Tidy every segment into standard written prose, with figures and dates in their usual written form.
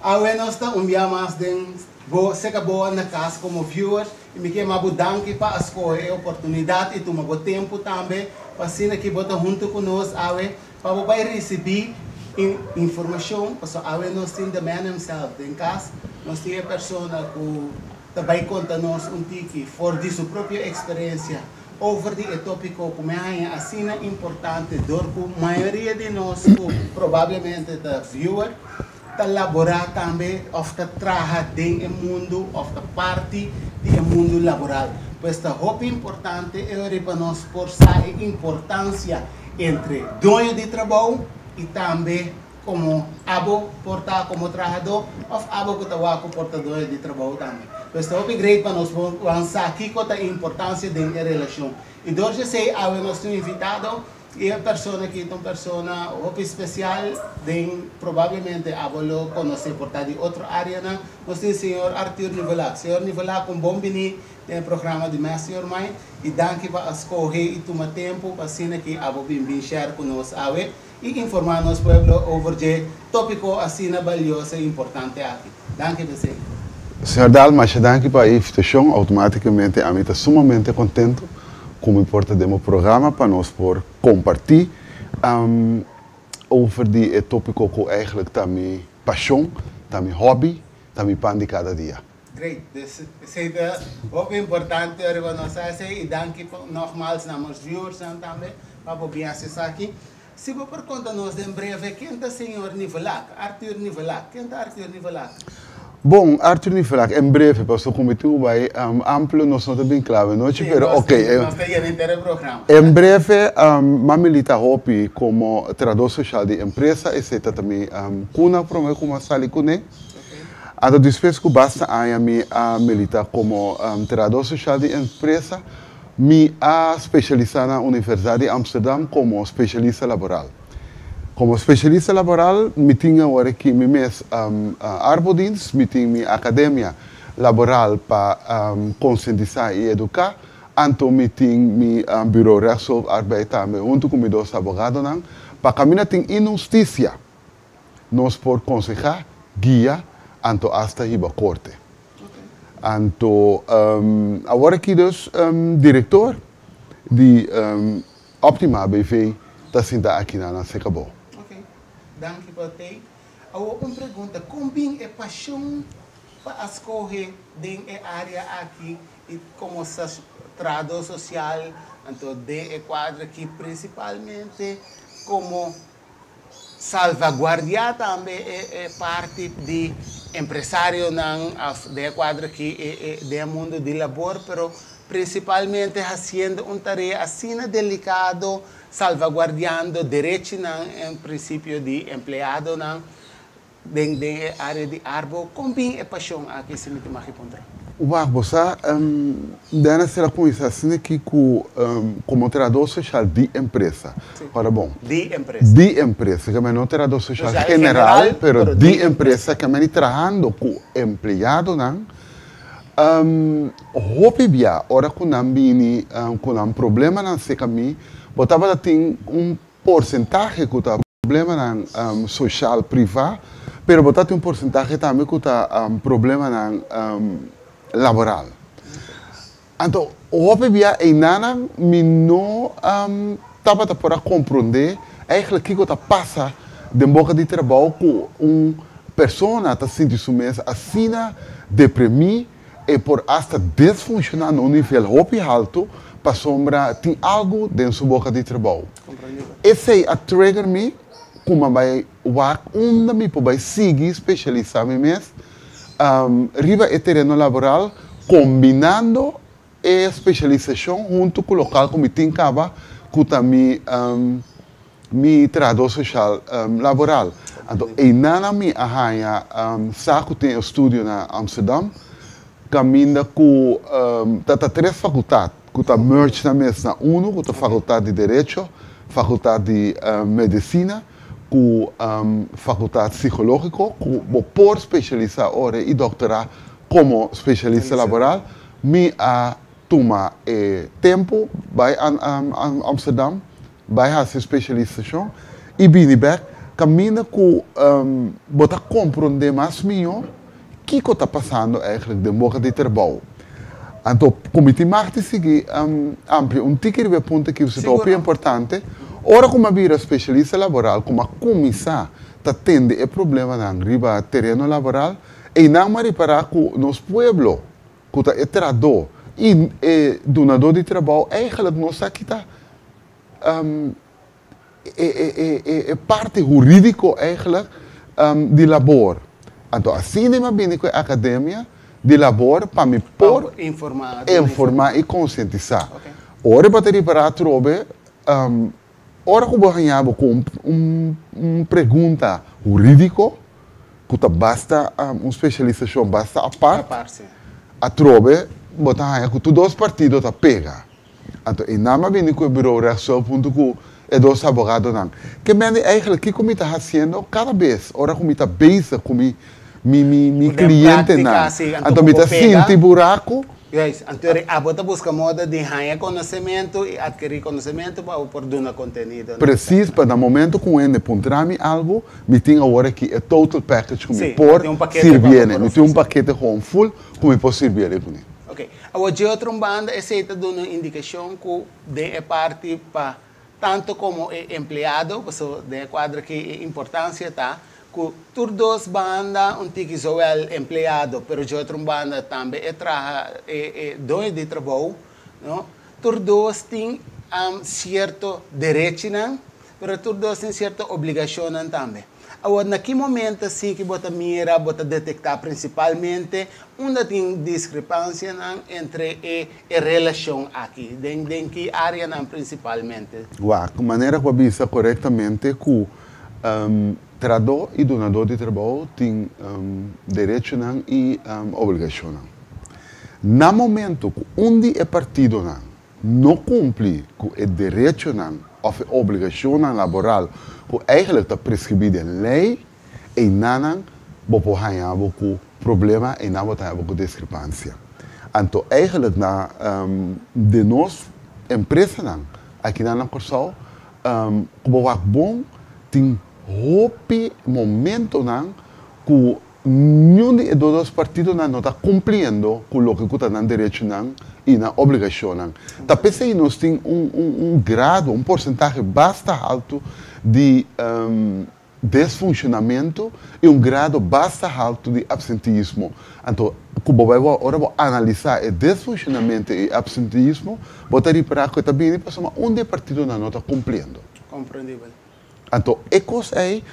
Awe nos ta un bia mas den bo seka bo na kas komo viewers i mi ke yama bo danki pa a skohe e oportunidat i tuma bo tempu tambe pa asina ki bo ta huntu ku nos awe pa bo bai risibí informashon pasobra awe nos tin the man himself den kas. Nos tin e persona ku ta bai konta nos un tiki for di su propio eksperensia over di e tópiko ku mi a haña asina importante dor ku mayoria di nos ku probablemente ta viewer ta laborá tambe òf ta traha den e mundu òf ta parti di e mundu laboral. Pues ta hopi importante e ora pa nos por sa e importansia entre doño di trabou i tambe komo abo por ta komo trahadó òf abo ku ta wak ku por ta doño di trabou tambe. Pues ta hopi great pa nos por sa kiko ta e importansia den e relashon. I dor di esei awe nos tin un invitado. I e persona aki ta un persona hopi spesial den probablemente abo lo konosé por ta di otro áreanan. Nos tin señor Arthur Nivelak. Señor Nivelak un bon biní den e programa di Master Your Mind i danki pa a skohe i tuma tempu pa asina ki abo bin bin share ku nos awe i informá nos pueblo over dje tópiko asina balioso i importante aki. Danki p'esei. Señor Daal, masha danki pa e invitashon. Outomátikamente ami ta sumamente kontentu ku mi por ta den bo programa pa nos por kompartí over di e tópiko ku eigentlik ta mi pashon, ta mi hòbi, ta mi pan di kada dia. Great, dus esei ta hopi importante ora bo nos hasi i danki nogmals na nos viewersnan tambe pa bo bin hasi esaki. Si bo por konta nos den breve ken ta señor Nivelak, Arthur Nivelak, ken ta Arthur Nivelak? Bon, Arthur Nivelak, en breve, pasobra ku mi tin ku bai amplio nos no ta bin kla awenochi, pero ok. Nos ta yena henter e programa. En breve, m'a milita hopi komo trahador soshal di empresa, esei ta ta mi kuna promé ku m'a sali kuné. Anto despues ku basta aña mi a milita komo trahador soshal di empresa, Mi a spesialisá na Universidat di Amsterdam komo spesialista laboral. Komo spesialista laboral mi tin awor aki mi mes arbodienst, mi tin mi akademia laboral pa konsientisá i eduká, anto mi tin mi Bureau Rechtshulp Arbeid tambe huntu ku mi dos abogadonan pa kaminda tin inhustisia nos por konsehá, guia anto asta hiba korte. Anto awor aki dus director di Optima BV ta sinta aki na na Secabo. Ok, danki pa tei. Awor un pregunta, kon bin e pasion pa a scoge den e area aki y como trahador social, anto den e cuadro aki principalmente como Salvaguardiá tambe e parti di empresarionan of den e kuadro aki den e mundu di labor, pero prinsipalmente hasiendo un tarea asina delikado, salvaguardiando derechinan en prinsipio di empleadonan Den den e área di arbo, kon bin e pashon aki si mi ta magi puntra? Wak, bo sa, Dennis el a kuminsá asina aki ku komo trahadó soshal di empresa. Ora bon. Di empresa. Di empresa, ke men no trahadó soshal general, pero di empresa, ke men di trahando ku empleadonan. Hopi bia ora ku nan bini ku nan problemanan serka mi, bo tabata tin un porsentahe ku ta problemanan soshal privá, pero bo ta tin un porsentahe tambe ku ta problemanan laboral. Anto hopi bia einanan mi no tabata por a komprondé eigentlik kiko ta pasa den boka di trabou ku un persona ta sinti su mes asina deprimí, E por asta desfunshoná na un nivel hopi haltu pasobra tin algu den su boka di trabou. Esei a trigger mi ku mi a bai wak unda mi por bai sigui spesialisá mi mes riba e tereno laboral kombinando e spesialisashon huntu ku lokal ku mi tin kaba ku ta mi Mi trahadó soshal laboral. Anto einan mi a haña sa ku tin e studio na Amsterdam kaminda ku ta ta tres fakultat ku ta merge nan mes na unu ku ta fakultat di derecho, fakultat di medisina ku fakultat psikologiko ku bo por spesialisá ora i doktorá komo spesialista laboral. Mi a tuma e tempu bai Amsterdam. Bai hasi spesialisashon i bini bèk. Kaminda ku bo ta komprondé mas mihó kiko ta pasando eigenlijk den boka di trabou. Anto ku mi tin mag di sigui amplia un tiki riba e punto aki pasobra ta hopi importante. Ora ku mi a bira spesialista laboral ku mi a kuminsá ta tende e problemanan riba tereno laboral, einan mi a ripará ku nos pueblo ku ta e trahadó i e dunadó di trabou eigenlijk no sa kita e parti hurídiko eigenlijk di labor. Anto asina mi a bini ku e akademia di labor pa mi por informá i konsientisá. Ora bo ta ripará atrobe, ora ku bo haña bo ku un pregunta hurídiko ku ta basta un spesialisashon basta apart, atrobe bo ta haña ku tur dos partido ta pega. Anto e nan a bini ku e bureau rechtshulp huntu ku e dos abogadonan. Ke mende eigenlijk kiko mi ta hasiendo kada bes ora ku mi ta bezig ku mi mi mi mi klientenan. Anto mi ta sinti buraku. Juist, anto eri abo ta buska moda di haña konosementu i atkerí konosementu pa abo por duna kontenido. Presis, pa na momento ku un hende puntra mi algu, mi tin awor aki e total package ku mi por sirbié. Mi tin un pakete gewoon full ku mi por sirbié kuné. Oké. Awor dje otro un banda esei ta duna un indikashon ku den e parti pa tantu komo e empleado, pasobra den e kuadro aki e importansia ta ku tur dos banda un tiki zowel empleado pero dje otro un banda tambe e traha e e doño di trabou, no, tur dos tin sierto derechinan pero tur dos tin sierto obligashonnan tambe. Awor, na ki momento si ki bo ta mira, bo ta detektá prinsipalmente unda tin diskrepansianan entre e e relashon aki? Den den ki áreanan prinsipalmente? Wak, manera ku a bisa korektamente ku trahadó i dunadó di trabou tin derechonan i obligashonnan. Na momento ku un di e partidonan no kumpli ku e derechonan òf e obligashonnan laboral ku eigenlijk ta preskribí den lei, einanan bo por haña bo ku problema, einan bo ta haña bo ku diskrepansia. Anto eigenlijk na den nos empresanan akinan na Kòrsou ku bo wak bon tin hopi momentonan ku Niun di e dos partidonan no ta kumpliendo ku loke ku ta nan derechonan i nan obligashonnan. Ta p'esei nos tin un un grado, un porsentahe basta haltu di desfunshonamentu i un grado basta haltu di apsenteismo. Anto, ku bo bai ora bo analisá e desfunshonamentu i apsenteismo, bo ta ripará ku e ta bini pasobra un di e partidonan no ta kumpliendo. Komprendibel. Anto e kos ei,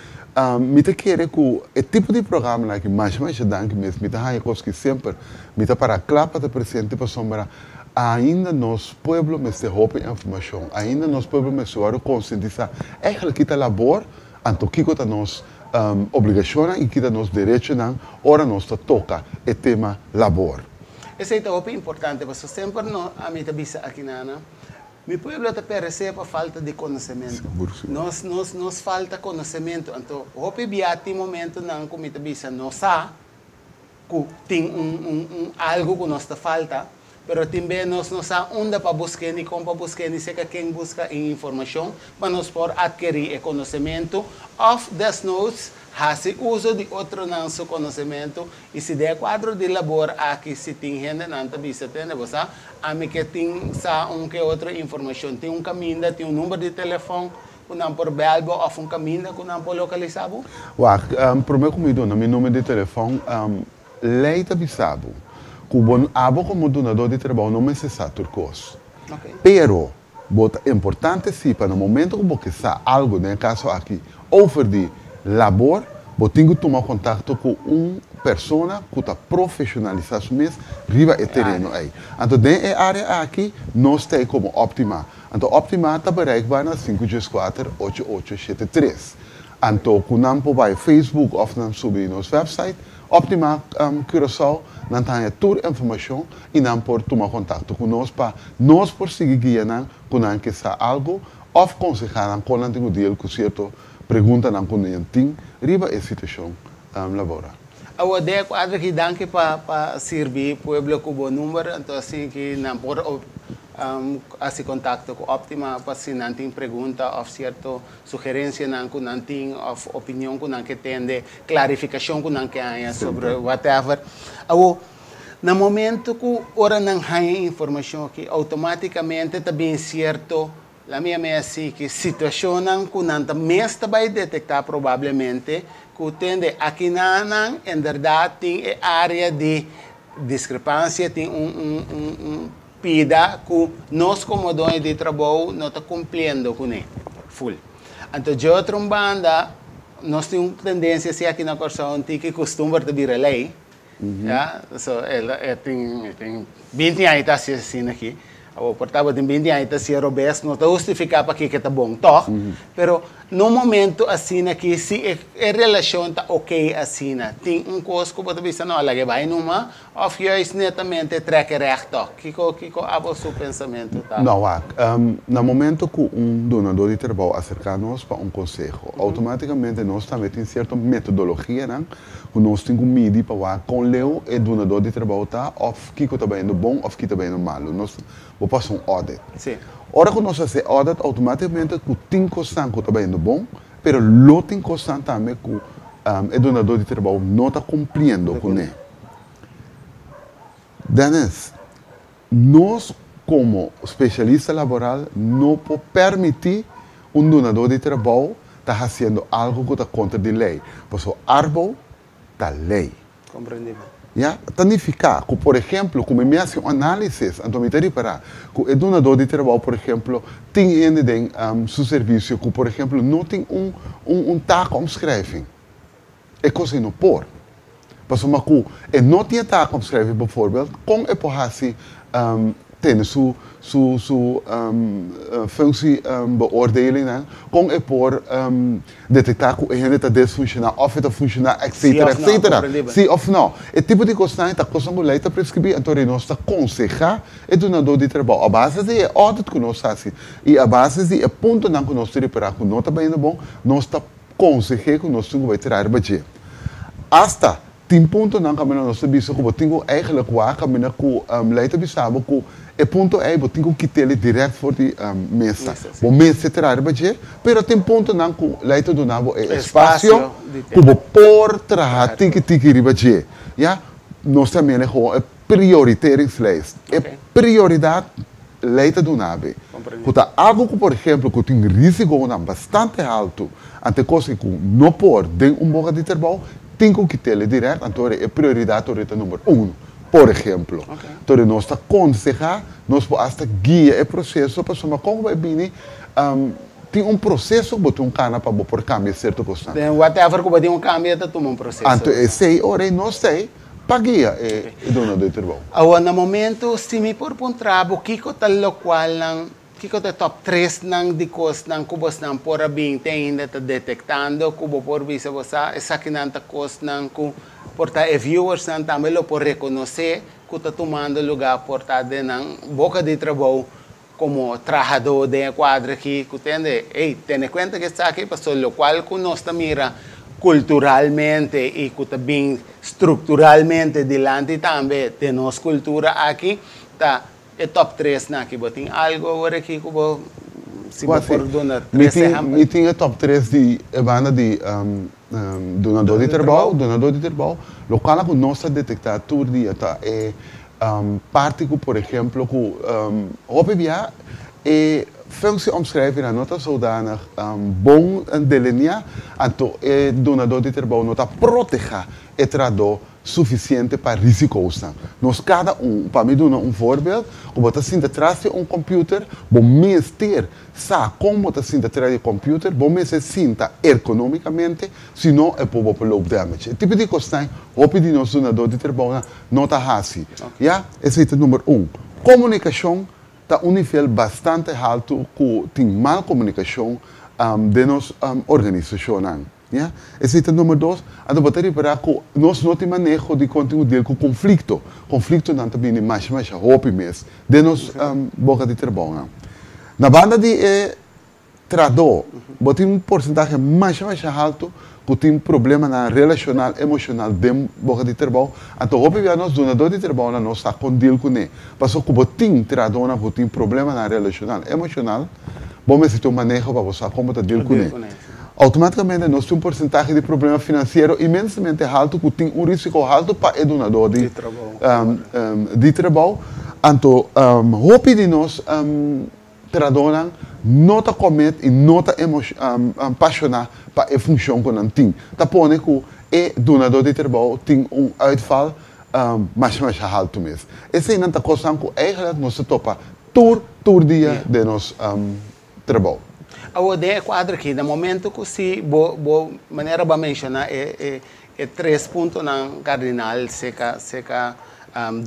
mi ta kere ku e tipo di programanan aki masha masha danki mes. Mi ta haña kos ki semper mi ta para kla pa ta presente pasobra ainda nos pueblo mester hopi informashon, ainda nos pueblo mester wòrdu konsientisá ègel ki ta labor, anto kiko ta nos obligashonnan i ki ta nos derechonan ora nos ta toka e tema labor. Esei ta hopi importante pasobra semper no ami ta bisa aki nana. Mi pueblo ta peresé pa falta di konosementu. Nos, nos, nos falta konosementu. Anto, hopi bia tin momentunan ku mi ta bisa no sa ku tin un, un, un algu ku nos ta falta, pero tin be nos no sa unda pa busk'é ni kon pa busk'é ni seka ken buska e informashon pa nos por atkerí e konosementu òf desnoods hasi uso di otronan su konosementu I si den e kuadro di labor aki si tin hendenan ta bisa tende bo sa, ami ke tin sa un ke otro informashon. Tin un kaminda, tin un number di telefòn ku nan por bèl bo òf un kaminda ku nan por lokalisá bo? Wak, promé ku mi duna mi number di telefòn, lei ta bisa bo ku bo abo komo dunadó di trabou no mester sa tur kos. Pero bo ta importante si pa na momento ku bo ke sa algu, den e kaso aki over di labor, bo tin ku tuma kontakto ku un persona ku ta profeshonalisá su mes riba e tereno ei. Anto den e área aki nos ta ei komo Optima. Anto Optima ta bereikbaar na sinku djes kuater ocho ocho shete tres. Anto ku nan por bai Facebook òf nan subi nos wèpsait Optima Curaçao, nan ta haña tur informashon i nan por tuma kontakto ku nos pa nos por sigui guia nan ku nan ke sa algu òf konsehá nan kon nan tin ku deal ku sierto preguntanan ku nan tin riba e situashon laboral. Awor den e kuadro aki danki pa pa sirbi pueblo ku bo number anto asin ki nan por. hasi kontakto ku Optima pa si nan tin pregunta òf sierto sugerensianan ku nan tin òf opinion ku nan ke tende, klarifikashon ku nan ke haña sobre whatever. Awor, na momento ku ora nan haña e informashon aki, outomátikamente ta bin sierto, la mi yam'é así, ki situashonnan ku nan ta mes ta bai detektá probablemente ku tende akinanan inderdat tin e área di Diskrepansia tin un un un un pida ku nos komo doño di trabou no ta kumpliendo kuné ful. Anto dje otro un banda nos tin un tendensia si aki na Kòrsou un tiki kustumber ta bira lei, ya, so el e tin e tin binti aña ta hasi asina aki, awor por tabatin binti aña ta hasié robes no ta hustifiká pakiko e ta bon tòg, pero Na un momento asina ki si e e relacion ta ok asina, tin un cos cu bo ta bisa no, laga e bay numa, of juist netamente trek e recht toch? Kico kico abo su pensamento ta? No, wak, na momento cu un dunador di trabou acerca nos pa un conseho, automaticamente nos tambe tin cierto metodologianan cu nos tin cu midi pa wak con leu e dunador di trabou ta of kico ta bayendo bon of ki ta bayendo malo. Nos Bo pasa un audit. Sí. Ora ku nos hasi e audit outomátikamente ku tin kosnan ku ta bayendo bon, pero lo tin kosnan tambe ku e dunadó di trabou no ta kumpliendo kuné. Dennis, nos komo spesialista laboral no por permití un dunadó di trabou ta hasiendo algu ku ta kontra di lei, pasobra Arbo ta lei. Komprendibel. Ya, ta nifiká ku, por ehemplo, ku mi mi hasi un análisis, anto mi ta ripará ku e dunadó di trabou, por ehemplo, tin hende den su servisio ku, por ehemplo, no tin un un un taakomschrijving. E kos ei no por. Pasobra ku e no tin e taakomschrijving, bijvoorbeeld, kon e por hasi tene su su su functie beoordelingnan, kon e por detektá ku e hende ta desfunshoná òf e ta funshoná Sí etsetera òf nò, etsetera. komprendibel. Sí òf nò. E tipo di kosnan ei ta kosnan ku lei ta preskribí, anto ri nos ta konsehá e dunadó di trabou a base di e audit ku nos hasi i a base di e puntonan ku nos ta ripará ku no ta bayendo bon, nos ta konseh'é ku nos tin ku bai traha riba dje. Asta Tin puntonan kaminda nos ta bisa ku bo tin ku eigenlijk wak kaminda ku lei ta bisa bo ku e punto ei bo tin ku kit'el dirèkt for di mesa. Bo mester traha riba dje, pero tin puntonan ku lei ta duna bo e espasio ku bo por traha tiki tiki riba dje. Ya, nos ta mira gewoon e prioriteringslijst. E prioridat lei ta duna bo ku ta algu ku por ehempel ku tin risikonan bastante haltu ante kos ku no por den un boka di trabou, Tin ku kit'el dirèkt, anto e prioridat ora ta number uno. Por ehemplo, anto nos ta konsehá, nos por asta guia e proseso pasobra kon ku bo a bini tin un proseso ku bo tin un kana pa bo por kambia sierto kosnan. Den whatever ku bo tin un kambia ta tuma un proseso. Anto esei ora ei nos ta ei pa guia e dunadó di trabou. Awor na momento si mi por puntra bo kiko ta lokualnan Kiko ta e top tresnan di kosnan ku bosnan por a bin te ainda ta detektando ku bo por bisa bo sa esakinan ta kosnan ku por ta e viewersnan tambe lo por rekonosé ku ta tumando lugá por ta den nan boka di trabou komo trahadó den e kuadro aki ku tende ey tene kuenta ku esaki pasobra lokual ku nos ta mira kulturalmente i ku ta bin strukturalmente dilanti tambe den nos kultura aki ta E top tres na aki bo tin algo awor aki ku bo si bo por duna tres ehèmpel? Mi tin e top tres di e banda di dunadó di trabou, dunadó di trabou, lokual ku nos ta detektá tur dia ta e parti ku por ehemplo ku hopi bia e functieomschrijvingnan no ta zodanig bon delineá, anto e dunadó di trabou no ta protehá e trahadó sufisiente pa risikoosnan. Nos kada un, pa mi duna un voorbeeld, ku bo ta sinta tras di un computer, bo mester sa kon bo ta sinta tras di computer, bo mester sinta ergonomikamente, si no e por bo por loop damage. E tipo di kosnan hopi di nos dunadó di trabounan no ta hasi. Ya, esei ta number un. Komunikashon ta un nivel bastante haltu ku tin mal komunikashon den nos organisashonnan. Ya, esei ta number dos. Anto bo ta ripará ku nos no tin maneho di kon tin ku deal ku konflikto. Konfliktonan ta bini masha masha hopi mes den nos boka di trabounan. Na banda di e Trahadó, bo tin un porsentahe masha masha haltu ku tin problemanan relashonal, emoshonal den boka di trabou. Anto hopi bia nos dunadó di trabounan no sa kon dil kuné. Pasobra ku bo tin trahadónan ku tin problemanan relashonal, emoshonal, bo mester tin un maneho pa bo sa kon bo ta dil kuné. Outomátikamente nos tin un porsentahe di problema finansiero inmensamente haltu ku tin un risiko haltu pa e dunadó di di trabou. Anto hopi di nos Trahadónan no ta commit y no ta pasiona pa e funcion cu nan tin. Ta pone cu e dunadó di trabou tin un uitval masha masha haltu mes. Eseinan ta cosnan cu eigenlijk nos ta topa tur tur dia den nos trabou. Awor den e cuadro aki, na momento cu si bo bo manera bo a menciona e e e tres puntonan cardinal seca seca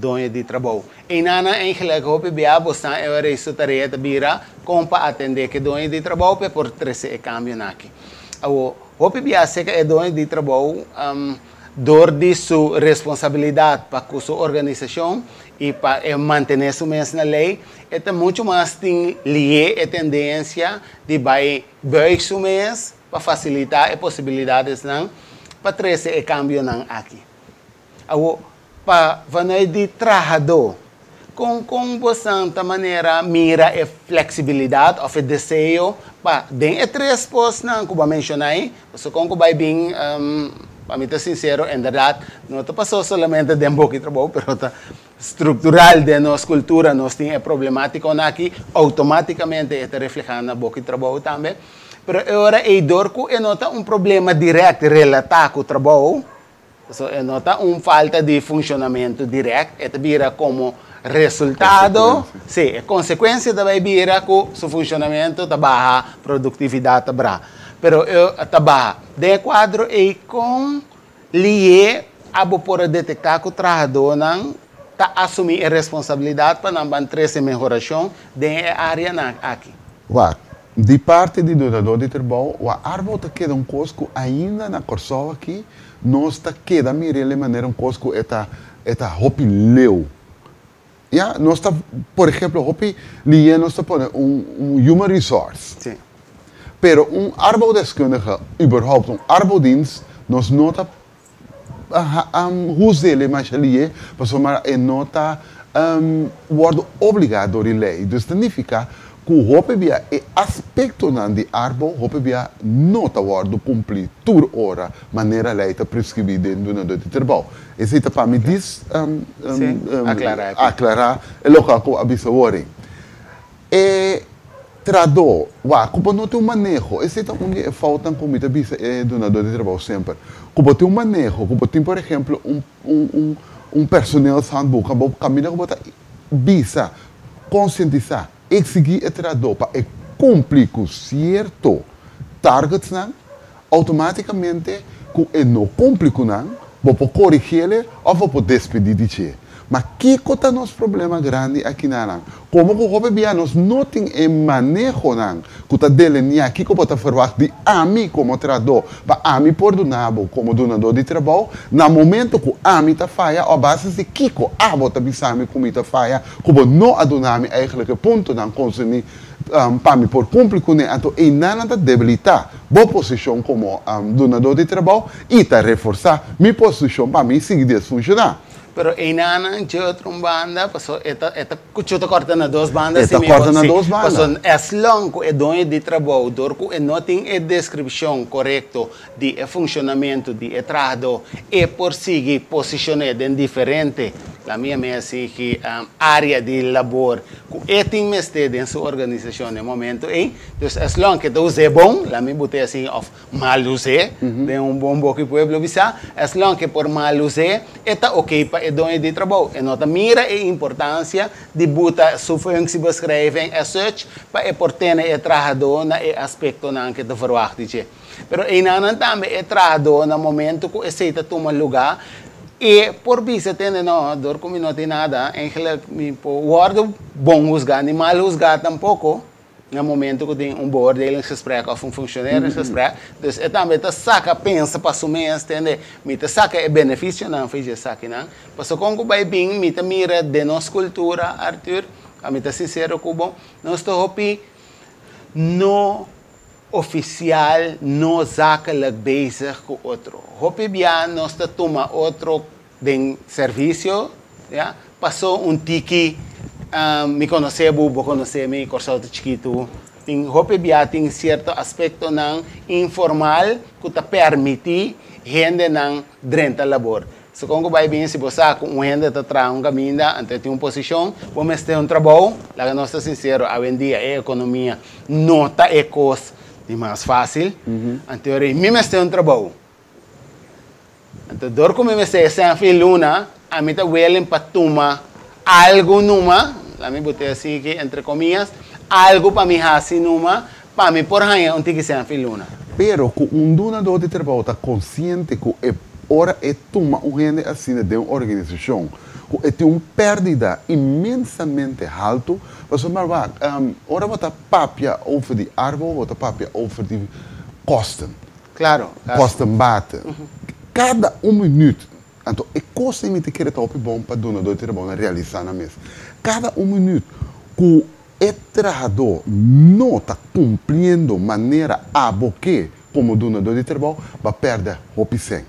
doño di trabou. Einanan eigenlijk hopi bia bo sa e ora ei su tarea ta bira kon pa atendé ku e doño di trabou pa e por trese e kambionan aki. Awor, hopi bia seka e doño di trabou dor di su responsabilidat pa ku su organisashon i pa e mantené su mes na lei, e ta muchu mas tin lié e tendensia di bai buig su mes pa fasilitá e posibilidadesnan pa trese e kambionan aki. Awor, pa vanuit di trahadó, kon kon bosan ta manera mira e fleksibilidat òf e deseo pa den e tres posnan ku bo a menshoná ei, pasobra kon ku bai bin, pa mi ta sinsero, inderdat no ta pasó solamente den boki trabou, pero ta struktural den nos kultura nos tin e problemátikonan aki, outomátikamente e ta reflehá na boki trabou tambe. Pero e ora ei dor ku e no ta un problema dirèkt relatá ku trabou, Pasobra e no ta un falta di funshonamentu dirèkt, e ta bira komo resultado, sí, e konsekuensia ta bai bira ku su funshonamentu ta baha, produktividat ta bra. Pero e ta baha. Den e kuadro ei kon lié abo por a detektá ku trahadónan ta asumí e responsabilidat pa nan ban trese mehorashon den e áreanan aki? Wak, di parti di dunadó di trabou, wak arbo ta keda un kos ku ainda na Kòrsou aki nos ta keda mir'el e manera un kos ku e ta e ta hopi leu. Ya, nos ta, por ehemplo, hopi lié nos ta pone un un human resource. Sí. Pero un arbouddeskundige, überhaupt un arboudienst, nos no ta huz'el e masha lié pasobra e no ta wòrdu obligá dor di lei. Dus ta nifiká ku hopi bia e aspektonan di arbo hopi bia no ta wòrdu kumplí tur ora manera lei ta preskribí den dunadó di trabou. Esei ta pa mi dis aklará e loke ku a bisa wor ei. E trahadó, wak, ku bo no tin un maneho, esei ta un di e foutnan ku mi ta bisa e dunadó di trabou semper, ku bo tin un maneho, ku bo tin por ehemplo un un un personeelshandboek, bo kaminda ku bo ta bisa, konsientisá, eksigí e trahadó pa e kumpli ku sierto targetsnan, outomátikamente ku e no kumpli ku nan, bo por korigiel òf bo por despedí di dje. Ma kiko ta nos problema grandi akinanan? Komo ku hopi bia nos no tin e manehonan ku ta deleniá kiko bo ta ferwagt di ami komo trahadó pa ami por duna bo komo dunadó di trabou, na momento ku ami ta faya o a basis di kiko abo ta bisa mi ku mi ta faya, ku bo no a duna mi eigenlijk e puntonan konserní pa mi por kumpli kuné, anto einanan ta debilitá bo posishon komo dunadó di trabou i ta reforsá mi posishon pa mi sigui desfunshoná. Pero einanan dje otro un banda, paso e ta e ta kuchu ta kòrta na dos banda E si ta mi kòrta na si, dos banda. paso as long ku e doño di trabou dor ku e no tin e deskripshon korekto di e funshonamentu di e trahadó e por sigui posishon'é den diferente, la mi yam'é asi ki, área di labor ku e tin mester den su organisashon na e momento ei. Dus as long ku e ta us'é bon, la mi bot'é asi òf Mal us'é, den un bon boki pueblo bisa, as long ke por mal us'é, e ta oké pa e doño di trabou. E no ta mira e importansia di buta su functiebeschrijving as such pa e por tene e trahadó na e aspektonan ke ta verwagt di dje. Pero einanan tambe e trahadó na momento ku esei ta tuma lugá, e por bisa tende no, dor ku mi no tin nada, eigenlijk mi por wòrdu bon husgá ni mal husgá tampoko. Na momento ku tin un beoordelingsgesprek òf un functioneringsgesprek, dus e tambe ta saka pensa pa su mes, tende, mi ta saka e benefisionan for dje esakinan. Pasobra kon ku bai bin mi ta mira den nos kultura, Arthur, pa mi ta sinsero ku bo, nos ta hopi no. Ofisial no zakelijk bezig ku otro. Hopi bia nos ta tuma otro den servisio, ya, paso un tiki mi konosé bo, bo konosé mi, Kòrsou ta chikitu. Tin hopi bia tin sierto aspektonan informal ku ta permití hendenan drenta labor. Segun ku bai bin, si bo sa ku un hende ta traha un kaminda, anto e tin un posishon, bo mester un trabou. Laga nos ta sinsero, awendia e ekonomia no ta e kos di mas fásil. Anto e ora mi mester un trabou. Anto dor ku mi mester e sèn fin luna, ami ta willing pa tuma algu numa, laga mi bot'é así aki entre komias, algu pa mi hasi numa, pa mi por haña un tiki sèn fin luna. Pero ku un dunadó di trabou ta konsiente ku e ora e tuma un hende asina den un organisashon, ku e tin un pèrdida inmensamente haltu, pasobra wak, ora bo ta papia over di arbo, bo ta papia over di kòsten. Claro. Kostenbaten. Kada un minuut. Anto e kos ei mi ta kere ta hopi bon pa dunadó di trabou nan realisá nan mes. Kada un minuut ku e trahadó no ta kumpliendo manera abo ke komo dunadó di trabou, bo a pèrdè hopi sèn.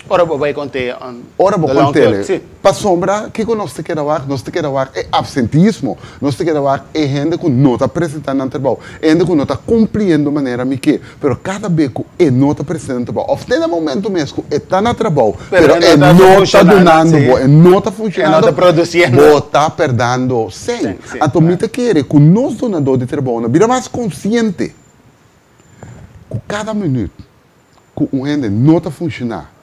Ora bo bai kont'é on Ora bo the long kont'é, term, sí. Pasobra kiko nos ta keda wak? Nos ta keda wak e absentismo, nos ta keda wak e hende ku no ta presentá nan trabou, e hende ku no ta kumpliendo manera mi ke. Pero kada be ku e no ta presentá nan trabou òf te na momento mes ku e ta na trabou, Pero pero e e no ta no ta funshonando, dunando sí. bo, e no ta E no funshonando, ta produsiendo. bo ta perdando sèn. Sèn, sí, Anto mi claro. ta kere ku nos dunadó di trabounan bira mas konsiente ku kada minüt ku un hende no ta funshoná,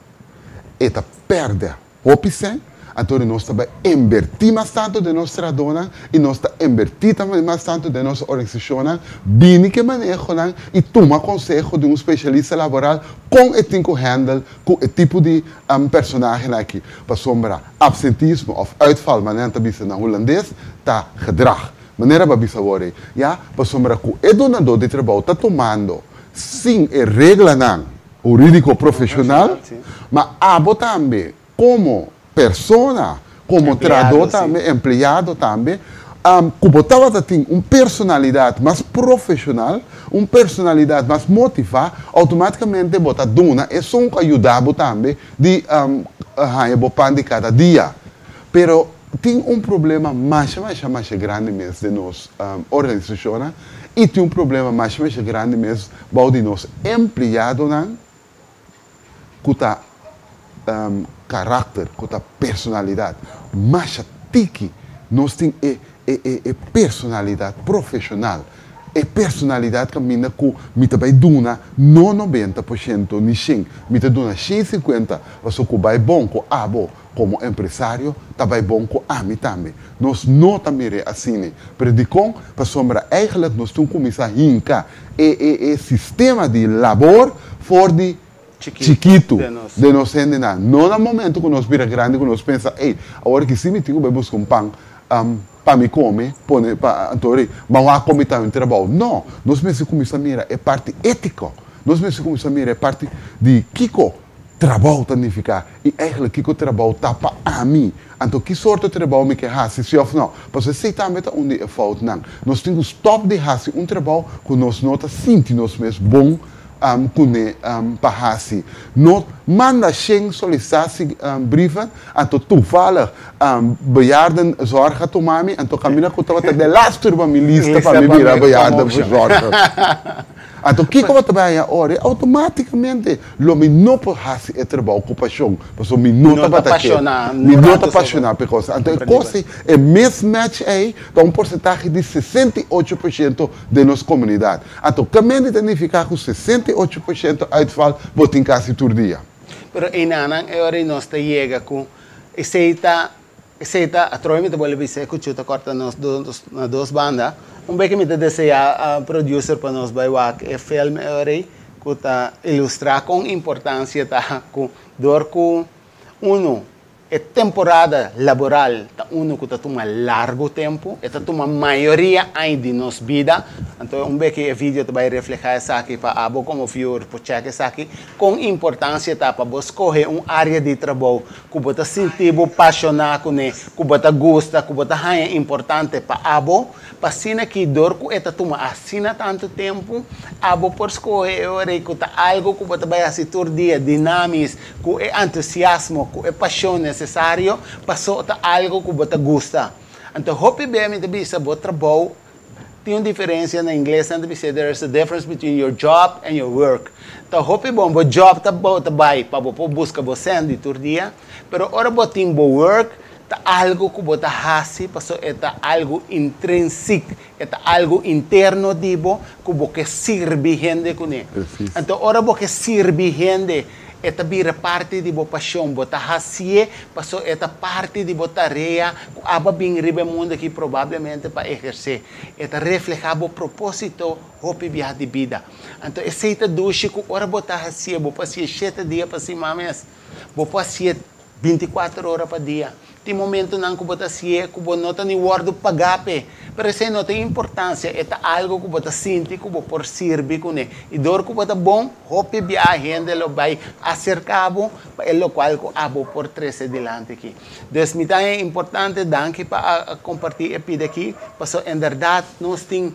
e ta pèrdè hopi sèn, anto nos ta bai inbertí mas tantu den nos trahadónan i nos ta inbertí tambe mas tantu den nos organisashonnan, bini ku e manehonan i tuma konseho di un spesialista laboral kon e tin ku hèndel ku e tipo di personahenan aki. Pasobra apsentismo òf uitval, manera nan ta bisa na hulandes, ta gedrag. Manera bo a bisa awor ei, ya, pasobra ku e dunadó di trabou ta tumando sin e reglanan hurídiko profeshonal, ma abo tambe komo persona, komo trahadó tambe, empleado tambe, ku bo tabata tin un personalidat mas profeshonal, un personalidat mas motivá, outomátikamente bo ta duna esun ku a yuda bo tambe di haña bo pan di kada dia. Pero tin un problema masha masha masha grandi mes den nos organisashonnan i tin un problema masha masha grandi mes bou di nos empleadonan ku ta karakter, ku ta personalidat masha tiki. Nos tin e e e personalidat profeshonal, e personalidat kaminda ku mi ta bai duna no 90% ni 100, mi ta duna 150 pasobra ku bai bon ku abo Komo empresario ta bai bon ku ami tambe. Nos no ta mir'é asina. Pero dikon? Pasobra eigenlijk nos tin kuminsá hinka e e e sistema di labor for di chikitu den nos hendenan. No na momento ku nos bira grandi ku nos pensa, ey, awor ki si mi tin ku bai buska un pan pa mi kome, pone pa anto ri, ma wak kon mi ta un trabou. No, nos mester kuminsá mira e parti étiko. Nos mester kuminsá mira e parti di kiko Trabou ta nifiká i eigenlijk kiko trabou ta pa ami. Anto ki sorto trabou mi ke hasi, si òf nò? Pasobra esei tambe ta un di e foutnan. Nos tin ku stòp di hasi un trabou ku nos no ta sinti nos mes bon kuné pa hasi. No manda shen solisitatie brieven, anto toevallig bejaardenzorg a tuma mi, anto kaminda ku tabata de laatste riba mi lista pa mi bira bejaardenverzorger. Anto kiko bo ta bai haña ora? Automáticamente lo mi no por hasi e trabou ku pashon, pasobra mi no tabata ke. Mi no ta pashoná pa e kos. Anto e kos ei, e mismatch ei ta un porsentahe di 68% den nos komunidat. Anto kamente ta nifiká ku 68% uitval bo tin kasi tur dia. Pero einanan e ora ei nos ta yega ku esei ta Esei ta atrobe mi ta bolbe bisa e cuchu ta corta nos dos na dos banda. Un beke mi ta desea producer pa nos bai wak e film e ora ei cu ta ilustra con importancia ta cu dor cu uno. E temporada laboral ta uno ku ta tuma largu tempu, e ta tuma mayoria aña di nos bida. Anto un bes ku e video ta bai reflehá esaki pa abo komo viewer por chèk esaki, kon importansia ta pa bo skohe un área di trabou ku bo ta sinti bo pashoná kuné, ku bo ta gusta, ku bo ta haña importante pa abo, pa asina ki dor ku e ta tuma asina tantu tempu, abo por skohe e ora ei ku ta algu ku bo ta bai hasi tur dia, dinamis, ku e entusiasmo, ku e pashon nesesario, paso ta algu ku bo ta gusta. Anto hopi bia mi ta bisa bo trabou tin un diferensia, na ingles nan ta bisa there is a difference between your job and your work. Ta hopi bon bo job ta bo ta bai pa bo por buska bo sèn di tur dia, pero ora bo tin bo work ta algu ku bo ta hasi paso e ta algu intrinsik, e ta algu interno di bo ku bo ke sirbi hende kuné. Anto ora bo ke sirbi hende E ta bira parti di bo pasion, bo ta hacié paso e ta parti di bo tarea cu abo a bin riba e mundo aki probablemente pa ehercé. E ta refleha bo proposito hopi biaha di bida. Anto esey ta dushi cu ora bo ta hacié, bo por hacié shete dia pa siman mes, bo por hacié Binticuater ora pa dia. Tin momentonan cu bo ta hacié cu bo no ta ni wordo pagá p'e. Pero esei no tin importancia, e ta algo cu bo ta sinti cu bo por sirbi cun'e. Y dor cu bo ta bon, hopi biaha hende lo bay acerca bo pa e locual cu abo por trece dilanti aki. Dus mi ta haña importante, danki pa a comparti e pida aki, pasobra en berdad nos tin.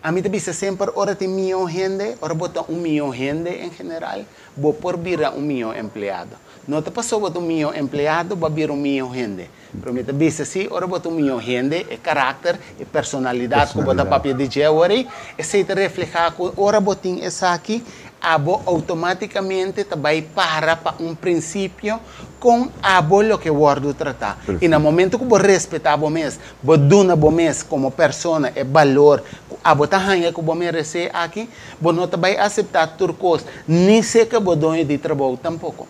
Ami ta bisa semper ora tin mion hende, ora bo ta un mion hende en general, bo por bira un mion empleado. No ta pasobra bo ta un mion empleado bo a bira un mion hende. Pero mi ta bisa si ora bo ta un mion hende, e karakter, e personalidat ku bo ta papia di dje awor ei, esei ta reflehá ku ora bo tin esaki, abo outomátikamente ta bai para pa un prinsipio kon abo loke wòrdu tratá. I na momento ku bo respetá bo mes, Bo duna bo mes komo persona e balor ku abo ta haña ku bo meresé aki, bo no ta bai aseptá tur kos, ni seka bo doño di trabou tampoko.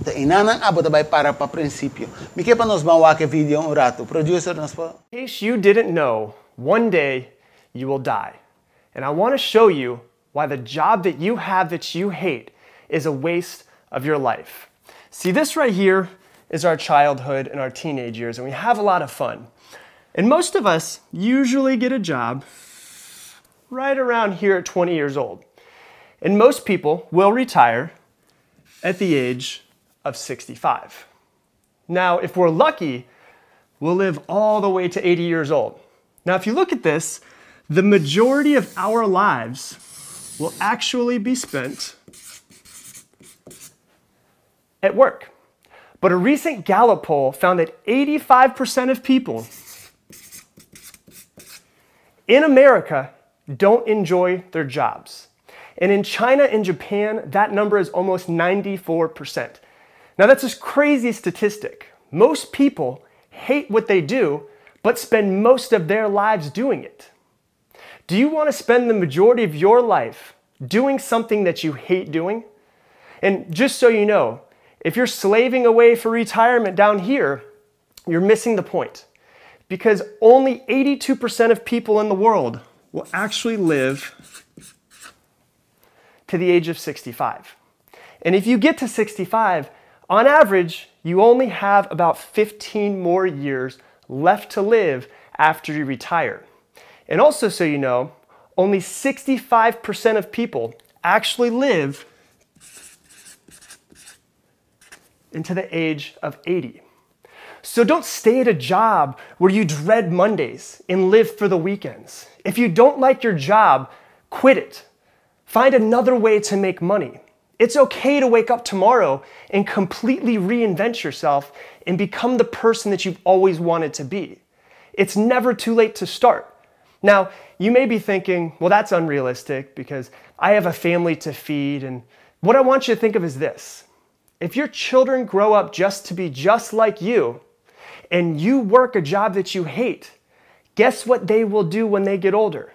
Ta einanan abo ta bai para pa prinsipio. Mi ke pa nos ban wak e video un ratu. Producer, nos por. In case you didn't know, one day you will die. And I want to show you why the job that you have that you hate is a waste of your life. See, this right here is our childhood and our teenage years, and we have a lot of fun. And most of us usually get a job right around here at 20 years old. And most people will retire at the age of 65. Now, if we're lucky, we'll live all the way to 80 years old. Now, if you look at this, the majority of our lives will actually be spent at work. But a recent Gallup poll found that 85% of people in America don't enjoy their jobs. And in China and Japan, that number is almost 94%. Now, that's a crazy statistic. Most people hate what they do, but spend most of their lives doing it. Do you want to spend the majority of your life doing something that you hate doing? And just so you know, if you're slaving away for retirement down here, you're missing the point because only 82% of people in the world will actually live to the age of 65. And if you get to 65, on average, you only have about 15 more years left to live after you retire. And also, so you know, only 65% of people actually live into the age of 80. So don't stay at a job where you dread Mondays and live for the weekends. If you don't like your job, quit it. Find another way to make money. It's okay to wake up tomorrow and completely reinvent yourself and become the person that you've always wanted to be. It's never too late to start. Now, you may be thinking, well, that's unrealistic because I have a family to feed. And what I want you to think of is this if your children grow up just to be just like you, and you work a job that you hate, guess what they will do when they get older?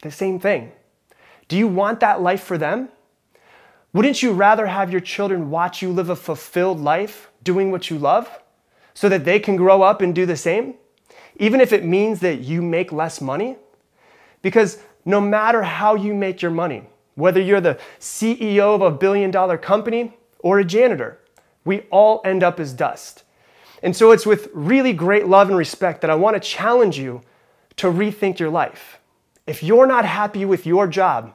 The same thing. Do you want that life for them? Wouldn't you rather have your children watch you live a fulfilled life doing what you love so that they can grow up and do the same? Even if it means that you make less money? Because no matter how you make your money, whether you're the CEO of a billion dollar company or a janitor, We all end up as dust. And so it's with really great love and respect that I want to challenge you to rethink your life. If you're not happy with your job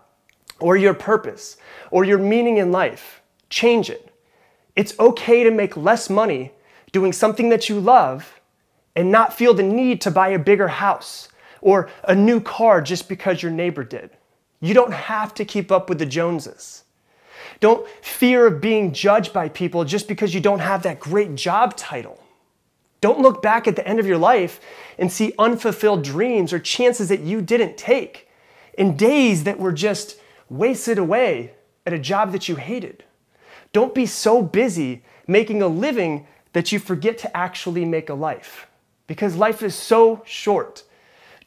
or your purpose or your meaning in life, change it. It's okay to make less money doing something that you love and not feel the need to buy a bigger house or a new car just because your neighbor did. You don't have to keep up with the Joneses. Don't fear of being judged by people just because you don't have that great job title. Don't look back at the end of your life and see unfulfilled dreams or chances that you didn't take and days that were just wasted away at a job that you hated. Don't be so busy making a living that you forget to actually make a life, because life is so short.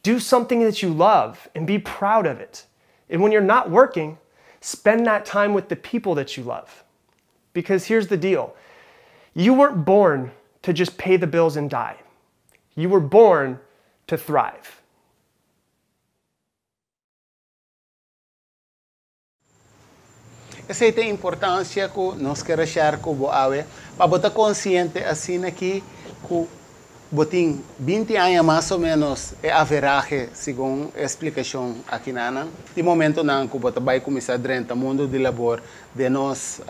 Do something that you love and be proud of it. And when you're not working, spend that time with the people that you love. Because here's the deal. You weren't born to just pay the bills and die. You were born to thrive. Esei ta e importansia ku nos ker a share ku bo awe, pa bo ta konsiente asina aki ku bo tin 20 aña mas o ménos e averahe segun e splikashon akinanan. Tin momentonan ku bo ta bai kuminsá drenta mundu di labor den nos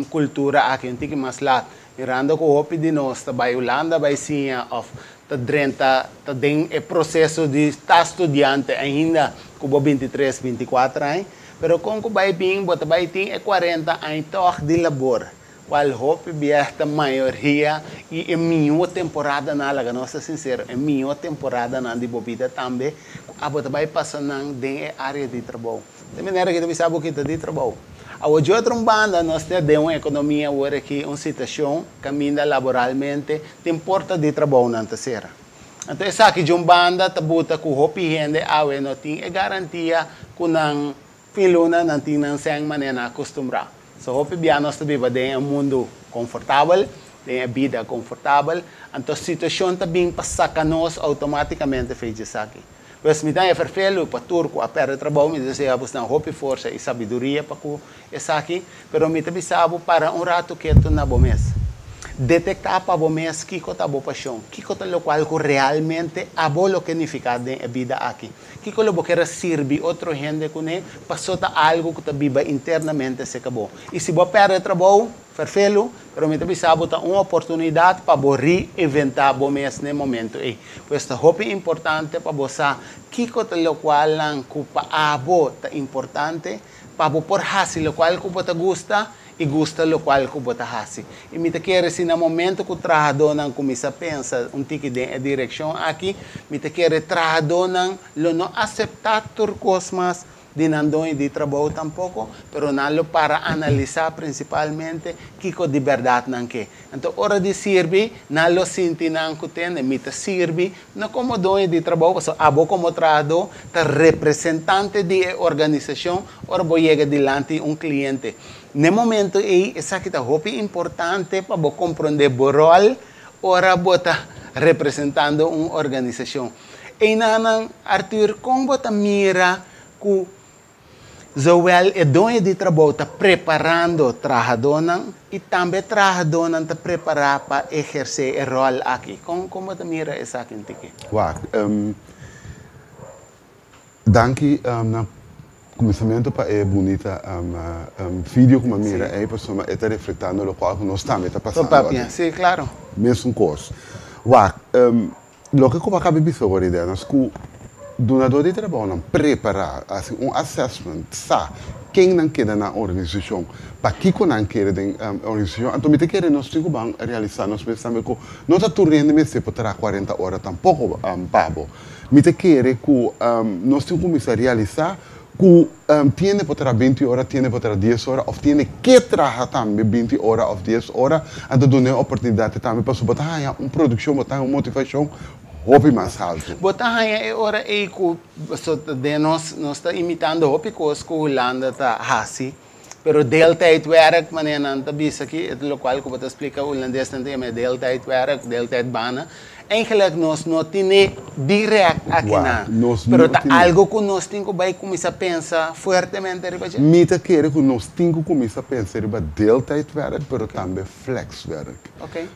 kultura aki un tiki mas lat, mirando ku hopi di nos ta bai Hulanda bai siña òf ta drenta ta den e proseso di ta studiante ainda ku bo 23, 24 aña. Pero kon ku bai bin bo ta bai tin e 40 aña tòg di labor, kual hopi biaha ta mayoria i e mihó temporadanan, laga nos ta sinsero, e mihó temporadanan di bo bida tambe ku abo ta bai pasa nan den e área di trabou. Di manera ki ta bisa bo kita di trabou. Awor di otro un banda nos ta den un ekonomia awor aki, un situashon kaminda laboralmente tin porta di trabounan ta sera. Anto esaki di un banda ta buta ku hopi hende awe no tin e garantia ku nan fin luna nan tin nan sèn manera nan a kustumbrá. So hopi bia nos ta biba den e mundu konfortabel, den e bida konfortabel, anto situashon ta bin pa saka nos outomátikamente fei di esaki. Pues mi ta e ferfelu pa tur ku a pèrdè trabou, mi ta desea bosnan hopi forsa i sabiduria pa ku esaki, pero mi ta bisa bo para un ratu ketu na bo mes. Detektá pa bo mes kiko ta bo pashon, kiko ta lokual ku realmente abo lo ke nifiká den e bida aki, kiko lo bo ker a sirbi otro hende kuné, paso ta algu ku ta biba internamente serka bo. I si bo a pèrdè trabou, Ferfelu, pero mi ta bisa bo ta un oportunidat pa bo reinventá bo mes n'e momento ei. Pues ta hopi importante pa bo sa kiko ta lokualnan ku pa abo ta importante, pa bo por hasi lokual ku bo ta gusta i gusta lokual ku bo ta hasi. I mi ta kere si na momento ku trahadónan kuminsá pensa un tiki den e direkshon aki, mi ta kere trahadónan lo no aseptá tur kos mas di nan doño di trabou tampoko, pero nan lo para analisá prinsipalmente kiko di bèrdat nan ke. Anto ora di sirbi, nan lo sinti nan ku tende, mi ta sirbi no komo doño di trabou, pasobra abo komo trahadó ta representante di e organisashon ora bo yega dilanti un kliente. N'e momento ei esaki ta hopi importante pa bo komprondé bo ròl ora bo ta representando un organisashon. Einanan, Arthur, kon bo ta mira ku zowel e doño di trabou ta preparando trahadónan i tambe trahadónan ta prepará pa ehersé e ròl aki? Kon kon bo ta mira esaki un tiki? Wak, danki na kuminsamentu pa e bunita video ku mi a mira ei pasobra e ta reflektando lokual ku nos tambe ta pasando aden. Sí, klaro. Mesun kos. Wak, Loke ku bo a kaba di bisa awor idea nos ku dunadó di trabounan prepará, hasi un assessment, sa ken nan keda na organisashon, pakiko nan kere den organisashon. Anto mi ta kere nos tin ku ban realisá nos mes tambe ku no ta tur hende mester por traha 40 ora tampoko pa bo. Mi ta kere ku nos tin ku kuminsá realisá ku tiende por traha 20 ora, tiende por traha 10 ora òf tiende ke traha tambe 20 ora òf 10 ora, anto duna e oportunidat tambe pasobra bo ta haña un produkshon, bo ta haña un motivashon hopi mas haltu. Bo ta haña e ora ei ku pasobra den nos, nos ta imitando hopi kos ku Hulanda ta hasi, pero deeltijdwerk manera nan ta bisa aki, e ta lokual ku bo ta splika hulandesnan ta yama e deeltijdwerk, deeltijdbanen. Eigenlijk nos no tine direct Wak, akinan, nos pero no ta tine. algo ku nos tin ku bai kuminsá pensa fuertemente riba dje. Mi ta kere ku nos tin ku kuminsá pensa riba deeltijdwerk, pero tambe flexwerk.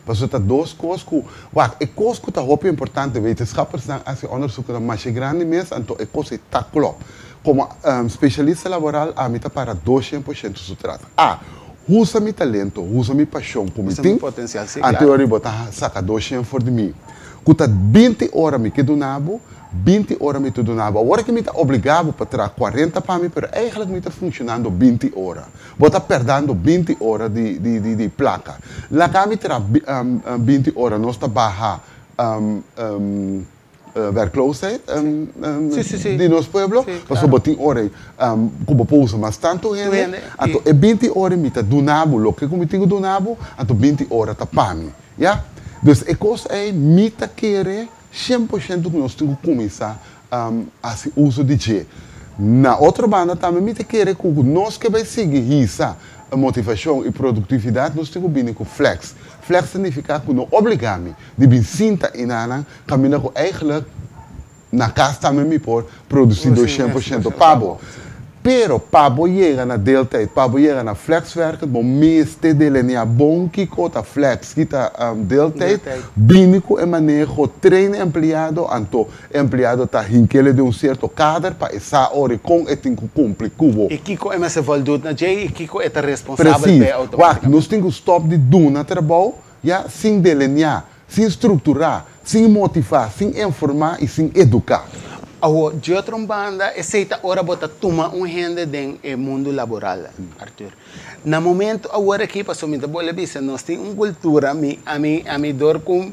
Pasobra ta dos kos ku, wak, e kos ku ta hopi importante, wetenschappersnan a hasi onderzoeknan masha grandi mes, anto e kos ei ta klòp. Komo spesialista laboral ami ta para 200% su tras. A, Usa mi talento, usa mi pashon ku mi Usa mi tin, potensial, sí, anto klaro. ora bo ta saka 200 for di mi. Ku ta 20 ora mi ke duna bo, 20 ora mi ta duna bo. Awor ke mi ta obliga bo pa traha 40 pa mi, pero eigenlijk mi ta funshonando 20 ora. Bo ta perdando 20 ora di di di di plaka. Laga mi traha 20 ora, nos ta baha werkloosheid di nos pueblo, pasobra bo tin ora ku bo por usa mas tantu hende, anto e 20 ora mi ta duna bo loke ku mi tin ku duna bo, anto 20 ora ta pa mi, ya. Dus e kos ei mi ta kere 100% ku nos tin ku kuminsá hasi uso di dje. Na otro banda tambe mi ta kere ku nos ke bai sigui hisa motivashon i produktividat nos tin ku bini ku flex. Flex ta nifiká ku no obligá mi di bin sinta enanan kaminda ku eigenlijk na kas tambe mi por produsí 200% pa bo. Pero pa bo yega na deeltijd, pa bo yega na flexwerken, bo mester delineá bon kiko ta flex, ki ta deeltijd, bini ku e maneho, train e empleado, anto e empleado ta hink'el den un sierto kader pa e sa ora kon e tin ku kumpli ku bo. I kiko e mester voldoet na dje i kiko e ta responsabel Precies. p'e Wak, automaticamente. nos tin ku stòp di duna trabou ya sin delineá, sin strukturá, sin motivá, sin informá i sin eduká. Awor, di otro un banda, esei ta ora bo ta tuma un hende den e mundu laboral, Arthur. Na momento awor aki, pasobra mi ta bolbe bisa, nos tin un kultura, mi, ami, ami dor ku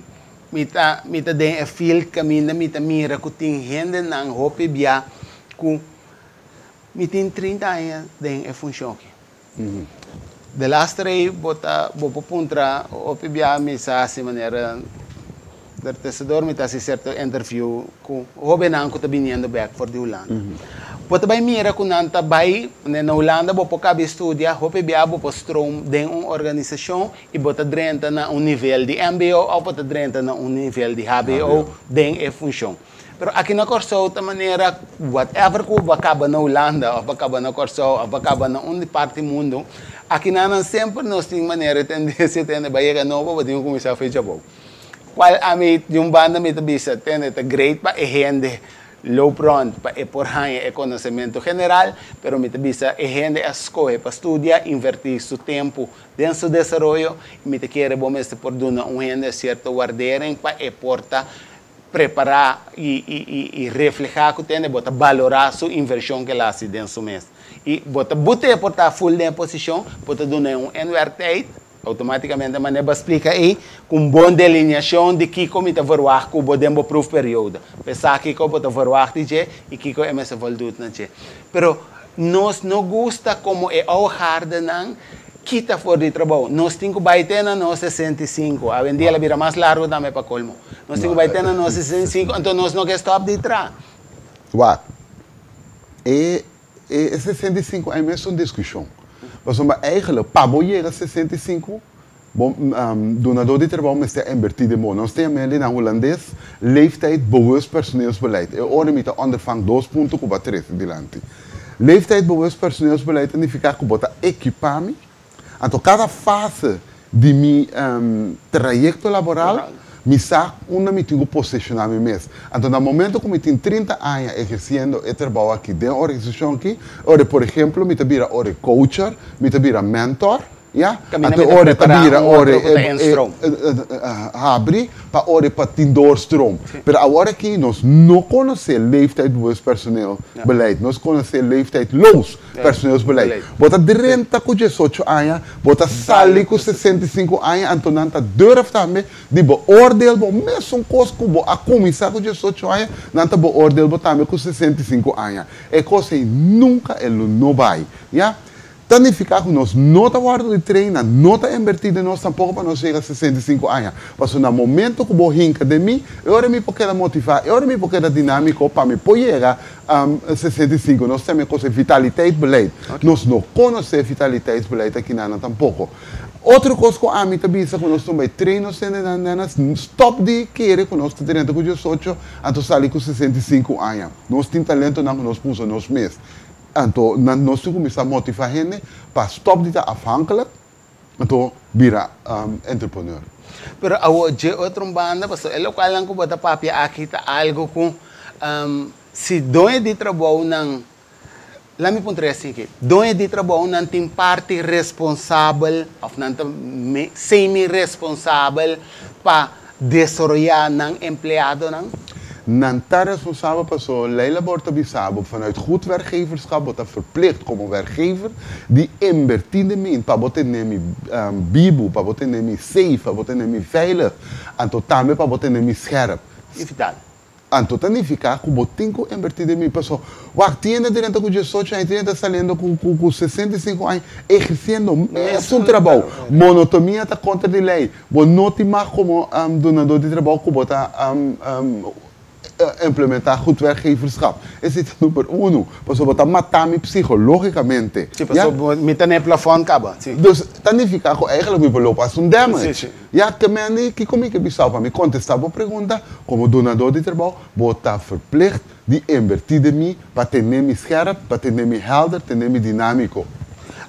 mi ta, mi ta den e field kaminda mi ta mira ku tin hendenan hopi bia ku mi tin 30 aña den e funshon aki. De laster ei bo ta bo por puntra hopi bia mi sa hasi manera der tesedor mi ta hasi sierto interview ku hobennan ku ta biniendo bek for di Hulanda. Bo ta bai mira ku nan ta bai na Hulanda bo por kabi studia hopi bia bo por stroom den un organisashon i bo ta drenta na un nivel di mbo òf bo ta drenta na un nivel di hbo den e funshon. Pero aki na Kòrsou ta manera whatever ku bo a kaba na Hulanda òf bo a kaba na Kòrsou òf bo a kaba na un di parti mundu, aki na nan semper nos tin manera e tendensia tende bai yega nobo bo tin ku kuminsá fecha abou. Kual ami di un banda mi ta bisa tende ta great pa e hende loop rond pa e por haña e konosementu general, pero mi ta bisa e hende a skohe pa studia, invertí su tempu den su desaroyo i mi ta kere bo mester por duna un hende sierto wardering pa e por ta prepará i i i reflehá ku tende bo ta balorá su invershon ku el a hasi den su mes. I bo ta but'é por ta ful den e posishon, bo ta dun'é un inwerktijd, outomátikamente manera bo a splika ei, ku un bon delineashon di kiko mi ta verwagt ku bo den bo proefperiode. P'esaki kiko bo ta verwagt di dje i kiko e mester voldoet na dje. Pero nos no gusta komo e ougardenan kita for di trabou. Nos tin ku bai te na nos 65. Awendia el a bira mas largu tambe pa kolmo. Nos tin ku bai te na nos 65, anto nos no ke stòp di traha. Wak, e e 65 aña mes un diskushon. Pasobra eigenlijk pa bo yega 65, bo dunadó di trabou mester a inbertí den bo. Nos tin ameli na hulandes leeftijdbewust personeelsbeleid. E ora mi ta ondervang dos punto ku bo a trese dilanti. Leeftijdbewust personeelsbeleid ta nifiká ku bo ta ekipá mi. Anto kada fase di mi trayekto laboral, mi sa unda mi tin ku posishoná mi mes. Anto na momento ku mi tin 30 aña ehersiendo e trabou aki den organisashon aki, ora por ehemplo mi ta bira ora coacher, mi ta bira mentor, ya, Kaminda anto mi ta ora ta prepará bira un ora otro ku ta instroom. habri pa ora pa tin doorstroom. Pero awor aki nos no konosé leeftijdbewust personeel beleid, nos konosé leeftijdloos personeelsbeleid. Bo ta drenta ku 18 aña, bo ta sali ku 65 aña, anto nan ta durf tambe di beoordeel bo mesun kos ku bo a kuminsá ku 18 aña, nan ta beoordeel bo tambe ku 65 aña. E kos ei nunka e lo no bai, ya. Ta nifiká ku nos no ta wòrdu di treina, no ta inbertí den nos tampoko pa nos yega 65 aña. Pasobra na momento ku bo hinka den mi, e ora mi por keda motivá, e ora mi por keda dinámiko pa mi por yega 65. Nos ta kos e vitaliteitsbeleid. Nos no konosé vitaliteitsbeleid aki nan tampoko. Otro kos ku ami ta bisa ku nos tumba e train nos hendenan nenas stop di kere ku nos ta drenta ku 18 anto sali ku 65 aña. Nos tin talentonan ku nos por usa nos mes. Anto nan nos tin kuminsá motivá hende pa stop di ta afhankelijk anto bira entrepreneur. Pero awor dje otro un banda pasobra e lokualnan ku bo ta papia aki ta algu ku si doño di trabounan. Laat mi puntra e asinki, doño di trabou nan tin parti responsabel of nan ta semi responsabel pa desaroyá nan empleadonan? Nan ta responsabel paso ley labor ta bisa bo vanuit goed werkgeverschap bo ta verplicht como werkgever di inberti den mi pa bo tene mi bibu, pa bo tene mi safe, pa bo tene mi veilig, anto tambe pa bo tene mi scherp. I vital. Anto ta nifiká ku bo tin ku invertí den mi. Paso, wak, tin hende drenta ku 18 aña, tin hende ta saliendo ku 65 aña, ehersiendo mesun trabou. Monotomia ta kontra di lei. Bo no tin mag komo dunadó di trabou ku bo ta implementá goed werkgeverschap. Esei ta number uno. Paso bo ta mata mi psikológikamente. Sí, paso mi ta na e plafòn kaba. Sí. Dus ta nifiká ku eigenlijk mi por loop hasi un damage. Sí, sí. Ya ke mende, kiko mi ke bisao pa mi kontestá bo pregunta? Komo dunadó di trabou, bo ta verplicht di inbertí den mi pa tene mi scherp, pa tene mi helder, tene mi dinámiko.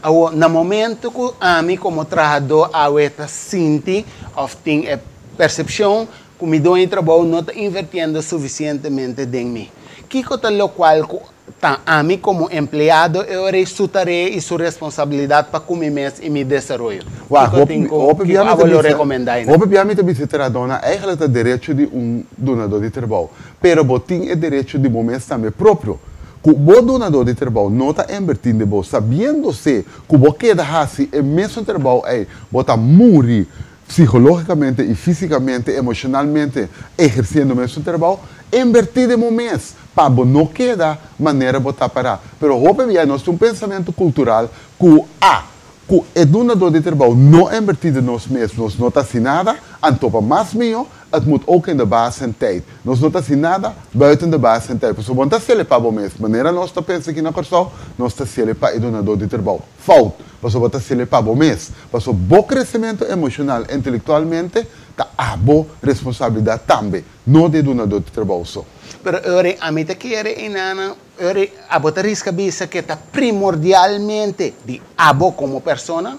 Awor, na momento ku ami komo trahadó awe ta sinti òf tin e persepshon ku mi doño di trabou no ta invertiendo sufisientemente den mi, kiko ta lokual ku Ta ami komo empleado e ora ei su tarea i su responsabilidat pa ku mi mes i mi desaroyo. Wak, Kiko tin ku, hopi kiko bia mi abo ta lo bisa, rekomendá einan? hopi bia mi ta bisa trahadónan eigenlijk ta derecho di un dunadó di trabou, pero bo tin e derecho di bo mes tambe propio. Ku bo dunadó di trabou no ta inbertí den bo, sabiendo se ku bo keda hasi e mesun trabou ei, bo ta muri psikológikamente i físikamente, emoshonalmente ehersiendo mesun trabou, inbertí den bo mes pa bo no keda manera bo ta pará. Pero hopi bia nos tin un pensamentu kultural ku a ku e dunadó di trabou no inbertí den nos mes, nos no ta hasi nada, anto pa mas mihó, het moet ook in de baas zijn tijd. Nos no ta hasi nada buiten de baas zijn tijd. Pasobra bo no ta hasiel pa bo mes. Manera nos ta pensa aki na Kòrsou, nos ta hasiel pa e dunadó di trabou. Fout, pasobra bo ta hasiel pa bo mes. Pasobra bo kresementu emoshonal, intelektualmente, ta abo responsabilidat tambe, no di e dunadó di trabou so. Pero ora ami ta kere enanan, ora abo ta riska bisa ke ta primordialmente di abo komo persona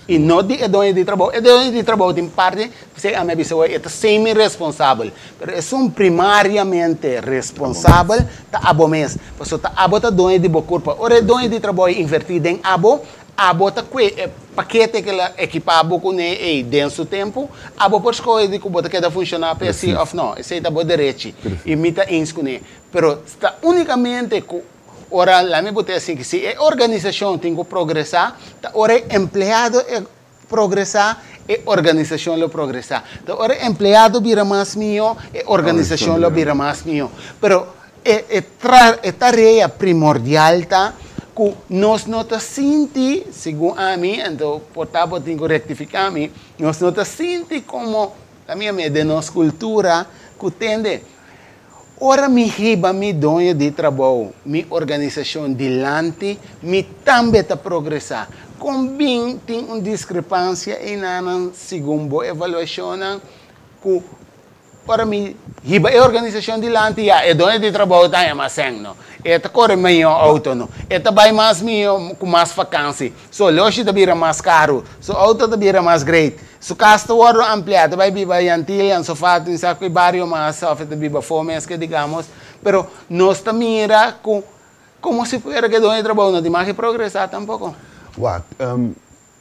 i no di e doño di trabou. E doño di trabou tin parti, p'esei ami a bisa awor e ta semi-responsabel, pero esun primariamente responsabel ta abo mes, pasobra ta abo ta doño di bo kurpa. Ora e doño di trabou a invertí den abo, abo ta kue e pakete ku el a ekipá bo kuné ei den su tempu, abo por skohe di ku bo ta keda funshoná p'e sí òf nò. Esei ta bo derechi i mi ta eens kuné. Pero ta únikamente ku ora, laat mi bot'é asin, si e organisashon tin ku progresá, ta ora e empleado e progresá, e organisashon lo progresá. Ta ora e empleado bira mas mihó, e organisashon lo bira mas mihó. Pero e e tra e tarea primordial ta ku nos no ta sinti, segun ami, anto por ta bo tin ku rektifiká mi, nos no ta sinti komo, ta mira mi, den nos kultura ku tende ora mi hiba mi doño di trabou, mi organisashon dilanti, mi tambe ta progresá. Kon bin tin un diskrepansia einanan segun bo evaluashonnan ku Ora mi hiba e organisashon dilanti, ya, e doño di trabou ta haña mas sèn, no. E ta kore mihó outo, no. E ta bai mas mihó ku mas fakansi. Su oloshi ta bira mas karu. Su outo ta bira mas great. Su kas ta wòrdu ampliá. Ta bai biba Yantilia, Sofat, mi sa ki bario mas, òf e ta biba afó mes ke digamos. Pero nos ta mira ku komo si fuera ku e doño di trabou no tin mag di progresá tampoko. Wak,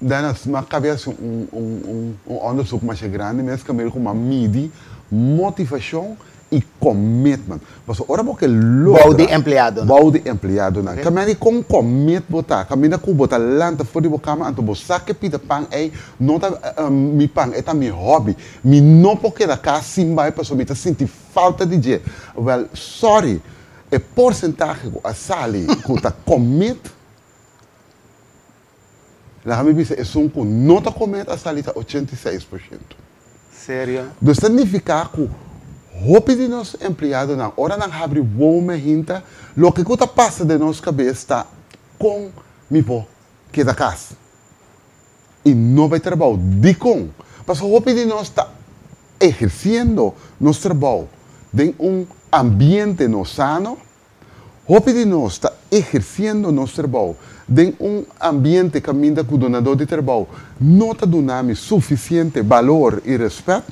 Dennis, m'a kabia hasi un un un onderzoek masha grandi mes kaminda ku m'a midi motivashon i commitment. Pasobra ora bo ke logra. Bou di empleadonan. Bou di empleadonan. Kaminda di kon commit bo ta, kaminda ku bo ta lanta for di bo kama anto bo sa ke pida pan ei no ta mi pan, e ta mi hobby. Mi no por keda kas sin bai pasobra mi ta sinti falta di dje. Wèl, sorry, e porsentahe ku a sali ku ta commit. Laga mi bisa esun ku no ta komet a sali ta 86%. Serio? Dus ta nifiká ku hopi di nos empleadonan ora nan habri wou me hinta, loke ku ta pasa den nos kabes ta kon mi por keda kas. I no bai trabou. Dikon? Pasobra hopi di nos ta ehersiendo nos trabou den un ambiente no sano. Hopi di nos ta ehersiendo nos trabou den un ambiente kaminda ku dunadó di trabou no ta duna mi sufisiente balor i rèspèt.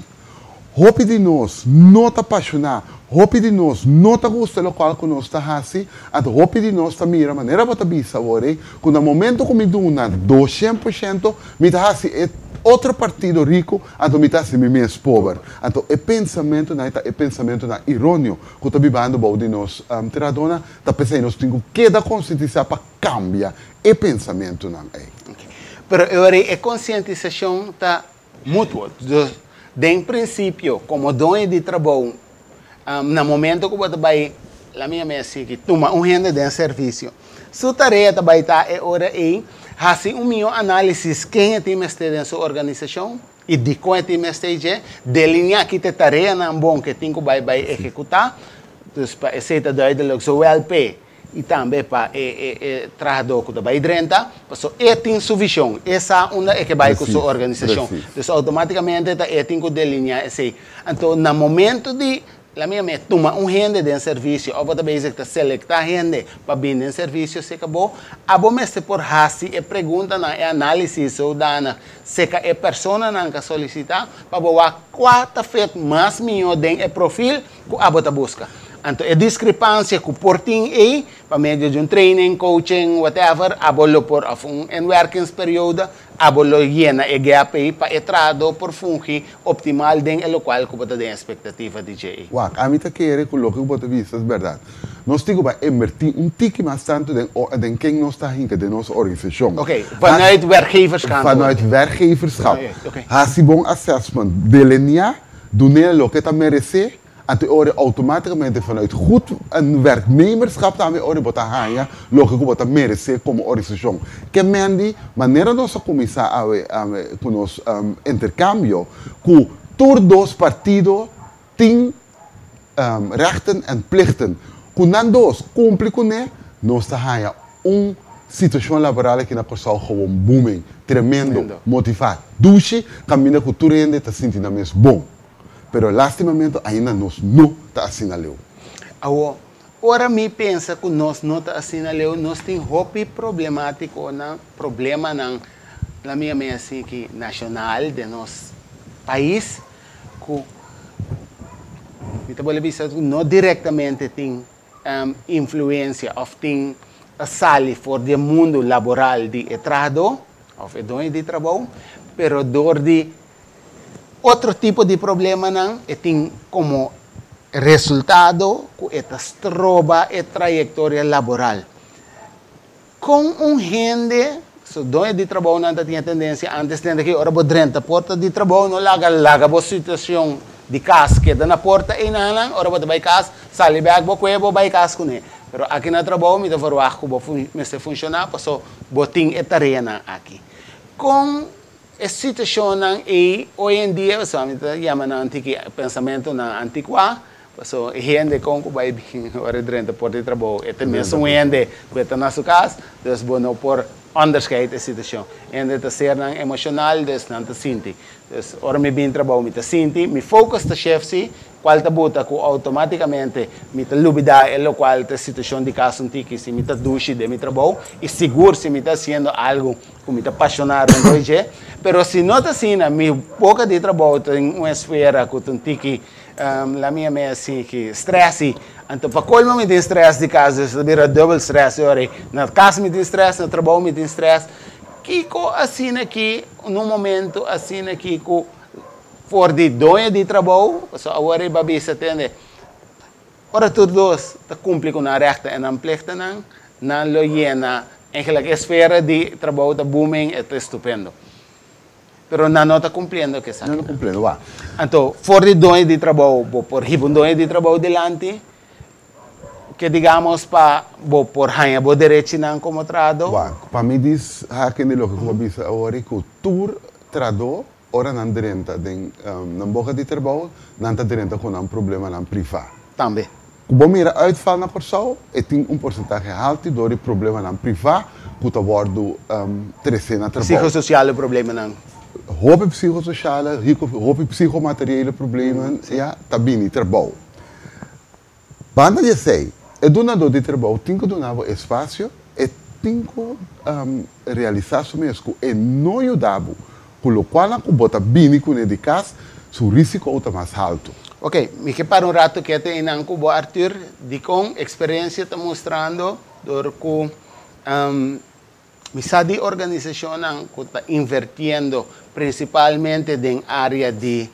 Hopi di nos no ta pashoná, hopi di nos no ta gusta lokual ku nos ta hasi, anto hopi di nos ta mira manera bo ta bisa awor ei, ku na momento ku mi duna 200% mi ta hasi e otro partido riku, anto mi ta hasi mi mes pober. Anto e pensamentunan ei ta e pensamentunan irónio ku ta bibando bou di nos trahadónan, ta p'esei nos tin ku keda konsientisá pa kambia e pensamentunan ei. Pero e ora ei e konsientisashon ta mutuo. Dus, den prinsipio, komo doño di trabou, na momento ku bo ta bai, la mi yama esei aki, tuma un hende den servisio, su tarea ta bai ta e ora ei hasi un mihó análisis ken e tin mester den su organisashon i dikon e tin mester dje, delineá ki ta e tareanan bon ku e tin ku bai bai ehekutá. Dus pa esei ta duidelijk zowel p'e i tambe pa e e trahadó ku ta bai drenta, pasobra e tin su vishon, e sa unda e ke bai ku su organisashon. Dus outomátikamente ta e tin ku delineá esei. Anto na momento di, laat mi tuma un hende den servisio òf bo ta bezig ta selektá hende pa bin den servisio seka bo, abo mester por hasi e preguntanan, e análisis zodanig seka e personanan ku a solisitá pa bo wak kua ta fit mas mihó den e profil ku abo ta buska. Anto e diskrepansia ku por tin ei, pa medio di un training, coaching, whatever, abo lo por, òf un inwerkingsperiode, abo lo yena e gap ei pa e trahadó por fungi optimal den e lokual ku bo ta den espektativa di dje ei. Wak, ami ta kere ku loke ku bo ta bisa es bèrdat. Nos tin ku bai invertí un tiki mas tantu den den ken nos ta hinka den nos organisashon. Oké, vanuit werkgeverskant. Vanuit werkgeverschap. Hasi bon assessment, delineá, dun'é loke ta meresé. Anto e ora automáticamente vanuit goed een werknemerschap tambe ora bo ta haña loke ku bo ta meresé komo organisashon. Ke men di manera nos a kuminsá awe ku nos interkambio ku tur dos partido tin rechten en plichten ku nan dos kumpli kuné nos ta haña un situashon laboral aki na Kòrsou gewoon booming, tremendo, motivá, dushi kaminda ku tur hende ta sinti nan mes bon. Pero lastimamento ainda nos no ta asina leu. Awor, ora mi pensa ku nos no ta asina leu, nos tin hopi problemátikonan, problemanan, la mi yam'é así ki, nashonal den nos pais ku mi ta bolbe bisa ku no direktamente tin influensia òf tin ta sali for di e mundu laboral di e trahadó òf e doño di trabou, pero dor di Otro tipo di problemanan e tin komo resultado ku e ta stroba e trayektoria laboral. Kon un hende, so doño di trabounan ta tin e tendensia antes tende ki ora bo drenta porta di trabou no laga laga bo situashon di kas keda na porta einanan, ora bo ta bai kas sali bèk bo kue bo bai kas kuné. Pero aki na trabou mi ta verwagt ku bo mester funshoná paso bo tin e tareanan aki. Kon E situashonnan ei hoy en dia pasobra mi ta yama nan tiki pensamentunan antikuá, pasobra e hende kon ku bai bin ora e drenta por di trabou e ta mesun hende ku e ta na su kas, dus bo no por onderscheid e situashon. Hende ta sernan emoshonal, dus nan ta sinti. Dus ora mi bin trabou mi ta sinti, mi focus ta shift si, Cual ta buta cu automaticamente mi ta lubida e locual ta situacion di cas un tiki si mi ta dushi den mi trabou y sigur si mi ta haciendo algo cu mi ta pasiona rond dje. Pero si no ta asina mi boca di trabou ta den un esfera cu ta un tiki la mi yama asi ki stressy. Anto pa colmo mi tin stress di cas dus ta bira dubbel stress e ora ey. Na cas mi tin stress, na trabou mi tin stress. Kico asina ki un momento asina ki cu For di doño di trabou, pasobra awor riba bisa tende, ora tur dos ta kumpli ku nan rèkta en nan plechtanan, nan lo yena, eigenlijk e sfera di trabou ta booming, e ta estupendo. Pero nan no ta kumpliendo ku esaki. Nan no kumpliendo, wak. Anto, for di doño di trabou, bo por hiba un doño di trabou dilanti, ke digamos pa bo por haña bo derechinan komo trahadó. Wak, pa mi dis haken di loke ku bo a bisa awor ei ku tur trahadó Ora nan drenta den nan boka di trabou, nan ta drenta ku nan problemanan privá. Tambe. Ku bo mira uitval na Kòrsou, e tin un porsentahe haltu dor di problemanan privá ku ta wòrdu tresé na trabou. Psikososiale problemanan. Hopi psikososiale, hopi psikomateriële problemen, ya, ta bini trabou. Banda di esei, e dunadó di trabou tin ku duna bo espasio, e tin ku realisá su mes ku e no yuda bo ku lokualnan ku bo ta bini kuné di kas, su risiko ta mas haltu. Ok, mi ke para un ratu kete einan ku bo Arthur, dikon eksperensia ta mustrando dor ku mi sa di organisashonnan ku ta invertiendo prinsipalmente den área di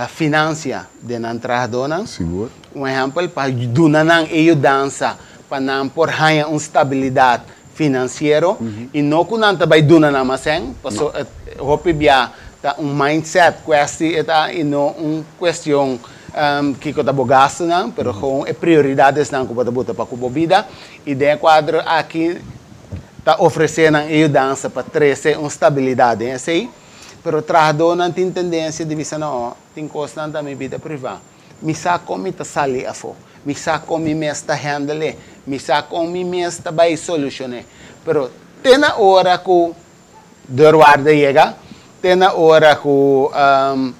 finansia den nan trahadónan. Sigur. Un ehèmpel, pa duna nan e yudansa pa nan por haña un stabilidat finansiero i no ku nan ta bai duna nan mas sèn, paso hopi bia ta un mindset kwesti e ta i no un kuestion kiko ta bo gastunan, pero gewoon e prioridadesnan ku bo ta buta pa ku bo bida i den e kuadro aki ta ofresé nan e yudansa pa trese un stabilidat den esei, pero trahadónan tin tendensia di bisa no, tin kosnan ta mi bida privá. Mi sa kon mi ta sali afó. Mi sa kon mi mes ta handle. Mi sa kon mi mes ta bai solushon'é. Pero te na ora ku deurwaarder yega, te na ora ku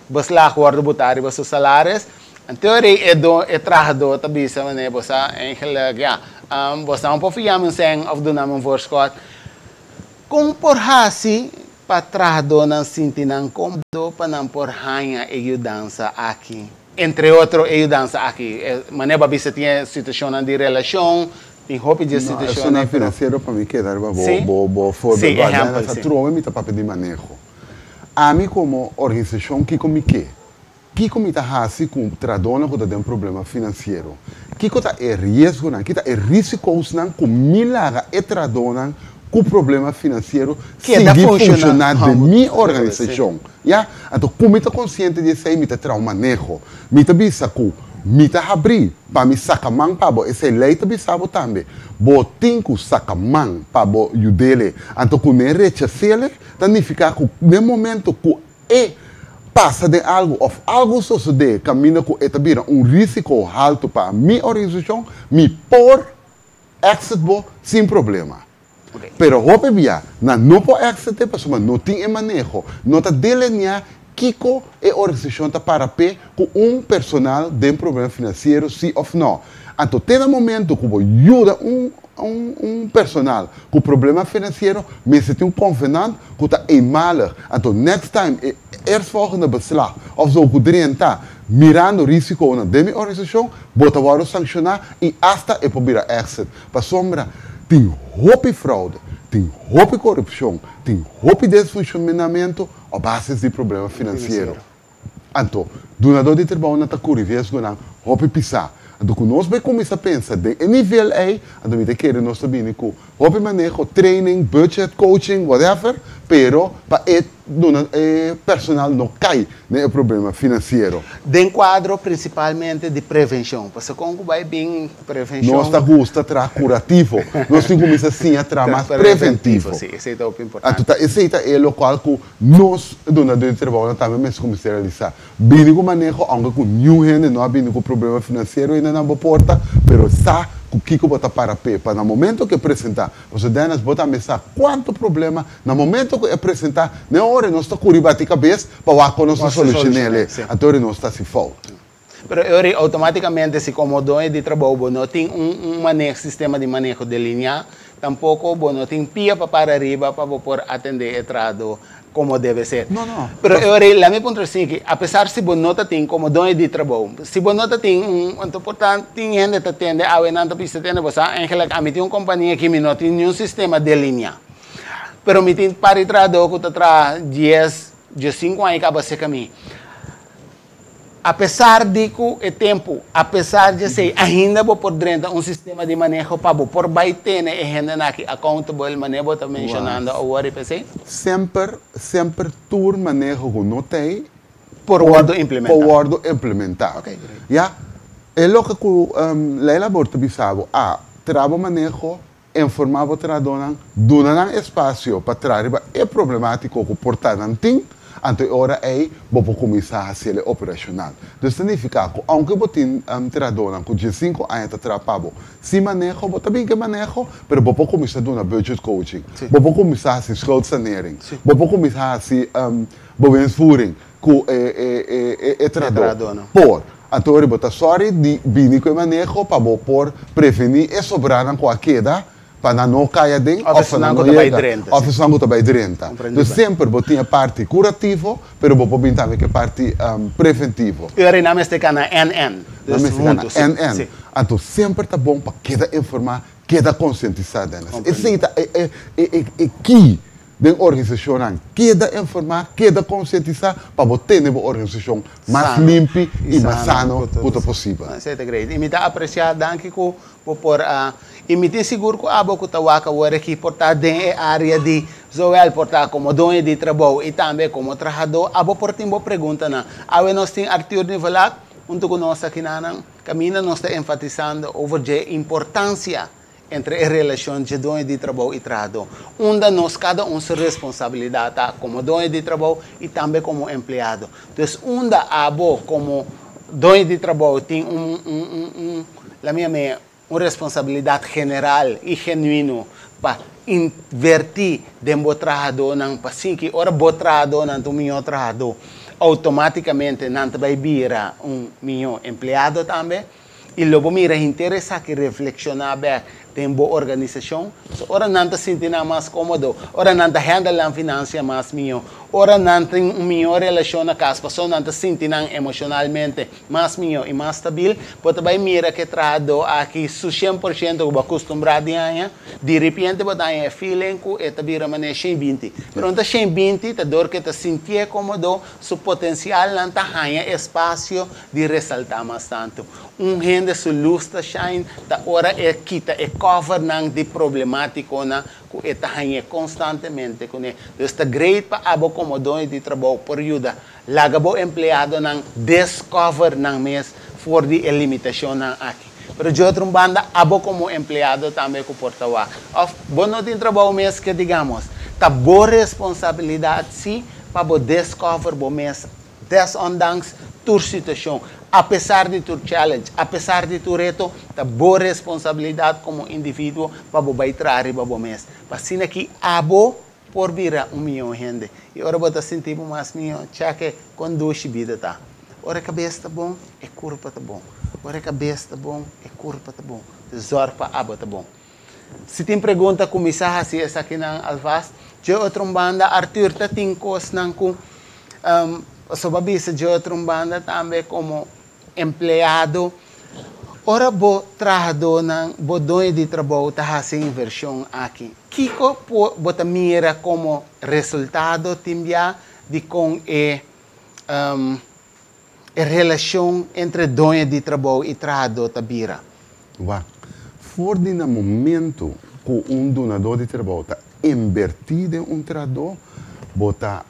beslag wòrdu botá riba su salaris, anto rei e do e trahadó ta bisa manera bo sa eigenlijk ya, bo sa no por fia mi un sèn òf duna mi un voorschot. Kon por hasi pa trahadónan sinti nan kómodo pa nan por haña e yudansa aki? Entre otro e yudansa aki, manera bo a bisa tin e situashonnan di relashon, tin hopi di e No, situashonnan esunnan ei, pero. finansiero pa mi keda riba bo Sí? bo bo Sí, voorbeeld. Wak, ehèmpel, Dennis, sí. atrobe mi ta papia di maneho. Ami komo organisashon kiko mi ke? Kiko mi ta hasi ku trahadónan ku ta den problema finansiero? Kiko ta e riesgonan, ki ta e risikousnan ku mi laga e trahadónan ku problema finansiero Keda sigui funshoná funshoná den mi organisashon? Ya? Anto ku mi ta konsiente di esei mi ta traha un maneho. Mi ta bisa ku mi ta habrí pa mi saka man pa bo, esei lei ta bisa bo tambe. Bo tin ku saka man pa bo yud'ele. Anto ku n'e rechas'ele ta nifiká ku n'e momento ku e pasa den algu òf algu sosodé kaminda ku e ta bira un rísiko haltu pa mi organisashon, mi por exit bo sin problema. Pero hopi bia nan no por exit e pasobra no tin e maneho, no ta delineá kiko e organisashon ta para p'e ku un personal den problema finansiero si òf nò. Anto te na momento ku bo yuda un un personal ku problema finansiero mester tin un konvenant ku ta eenmalig. Anto next time e eerstvolgende beslag òf zo ku drenta mirando risikonan den mi organisashon bo ta wòrdu sankshoná i asta e por bira exit. Pasobra tin hopi fraude, tin hopi korupshon, tin hopi desfunshonamentu a basis di problema finansiero. Anto, dunadó di trabounan ta kuri riesgonan hopi pisá. Anto, ku nos bai kuminsá pensa den e nivel ei, anto mi ta kere nos ta bini ku hopi maneho, training, budget, coaching, whatever, pero pa e duna e personal no kai den e problema finansiero. Den kuadro prinsipalmente di prevenshon, pasobra kon ku bai bin prevenshon. Nos ta gusta traha kurativo, nos tin kuminsá siña traha mas preventivo. Sí, esei ta hopi importante. Anto ta esei ta e lokual ku Nos dunadó di trabounan tambe mester kuminsá realisá. Bini ku maneho, ounke ku niun hende no a bini ku problema finansiero ainda na bo porta, pero sa ku kiko bo ta para p'e, pa na momento ku e presentá, pasobra Dennis bo tambe sa kuantu problema na momento ku e presentá, n'e ora nos ta kuri bati kabes pa wak kon nos ta solushon'é, anto ora nos ta hasi fout. Pero e ora automáticamente si como doño di trabou bo no tin un maneho, sistema di maneho delineá, tampoco bo no tin pia pa para ariba pa bo por atendé e trahadó como debe ser. No, no. Pero e ora laat mi puntra esaki, apesar si bo no ta tin como doño di trabou, si bo no ta tin un, anto por ta tin hende ta tende awe nan ta bisa tende bo sa eigenlijk ami tin un compania aki mi no tin niun sistema delineá, pero mi tin par di trahadó cu ta traha dies, diescinco aña caba cerca mi. Apesar di ku e tempu, apesar di esei, ainda bo por drenta un sistema di maneho pa bo por bai tene e hendenan aki accountable manera bo ta menshonando awor i p'esei. Semper, semper tur maneho ku no t'ei Por wòrdu implementá. Por wòrdu implementá. Ok, great. Ya, e loke ku Lei Labor ta bisa bo, a traha bo maneho, Informá bo trahadónan, duna nan espasio pa traha riba e problemátiko ku por ta nan tin. Anto e ora ei bo por kuminsá hasiel e operashonal. Dus ta nifiká ku ounke bo tin trahadónan ku 15 aña ta traha pa bo sin maneho, bo ta bin ku e maneho, pero bo por kuminsá duna budget coaching, bo por kuminsá hasi schuldsanering, bo por kuminsá hasi bewindsvoering ku e trahadó. Por. Anto ora bo ta sòri di bini ku e maneho pa bo por prevení e sobranan ku a keda pa nan no kai aden òf pa nan no yega òf esnan ku ta bai drenta. Dus semper bo tin e parti kurativo, pero bo por bin tambe ku e parti preventivo. I ora nan mester kana NN. Nan mester kana NN. Anto semper ta bon pa keda informá, keda konsientisá, Dennis. Esei ta e key den organisashonnan. Keda informá, keda konsientisá pa bo tene bo organisashon mas limpi i mas sano ku ta posibel. Esei ta great. I mi ta apresiá, danki ku Bo por a i mi tin sigur ku abo ku ta wak awor aki por ta den e área di zowel por ta komo doño di trabou i tambe komo trahadó, abo por tin bo preguntanan. Awe nos tin Arthur Nivelat huntu ku nos akinanan kaminda nos ta enfatisando over dje importansia entre e relashon dje doño di trabou i trahadó, unda nos kada un su responsabilidat ta komo doño di trabou i tambe komo empleado. Dus unda abo komo doño di trabou tin un un un La mia me un responsabilidat general i genuino pa invertí den bo trahadónan pa sinki ora bo trahadónan ta un mihó trahadó, outomátikamente nan ta bai bira un mihó empleado tambe i lo bo mira henter esaki reflekshoná bèk den bo organisashon. So ora nan ta sinti nan mas kómodo, ora nan ta handle nan finansia mas mihó, ora nan tin un mihó relashon na kas pasobra nan ta sinti nan emoshonalmente Mas mihó i mas stabil, bo ta bai mira ku e trahadó aki su 100% ku bo a kustumbrá di haña, di ripiente bo ta haña e feeling ku e ta bira manera 120. Pero no ta 120, ta dor ku e ta sintié kómodo, su potensialnan ta haña espasio di resaltá mas tantu. Un hende su lus ta shine ta ora e kita e covernan di problemátikonan ku e ta hañ'é konstantemente kuné. Dus ta great pa abo komo doño di trabou por yuda Laga bo empleadonan discover nan mes for di e limitacionnan aki. Pero dje otro un banda, abo como empleado tambe cu por ta wak. Of bo no tin trabou mes ke digamos, ta bo responsabilidad si pa bo discover bo mes desondanks tur situacion, apesar di tur challenge, apesar di tur reto, ta bo responsabilidad como individuo pa bo bay traha riba bo mes. Pa asina ki abo Por bira un mihó hende. I ora bo ta sinti bo mas mihó, chèk'e kon dushi bida ta. Ora e kabes ta bon, e kurpa ta bon. Ora e kabes ta bon, e kurpa ta bon. Te zòrg pa abo ta bon. Si tin pregunta, kuminsá hasi esakinan alvast. Dje otro un banda, Arthur ta tin kosnan ku pasobra bisa dje otro un banda tambe komo Empleado, Ora bo trahadónan, bo doño di trabou ta hasi e invershon aki, kiko por bo ta mira komo resultado tin bia di kon e e relashon entre doño di trabou i trahadó ta bira? Wak, for di na momento ku un dunadó di trabou ta inbertí den un trahadó, bo ta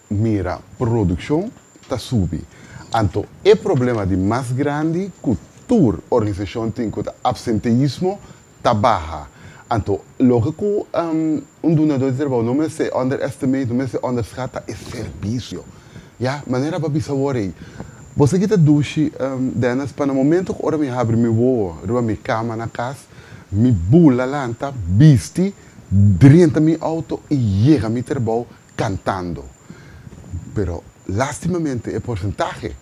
Mira, produkshon ta subi. Anto e problema di mas grandi ku tur organisashon tin ku ta apsenteismo ta baha. Anto loke ku un dunadó di trabou no mester underestimate, no mester onderschat ta e servisio. Ya, manera bo a bisa awor ei. Bo sa ki ta dushi, Dennis, pa na momento ku ora mi habri mi wowo riba mi kama na kas, mi bula lanta, bisti, drenta mi auto i yega mi trabou cantando. Pero lastimamente e porcentahe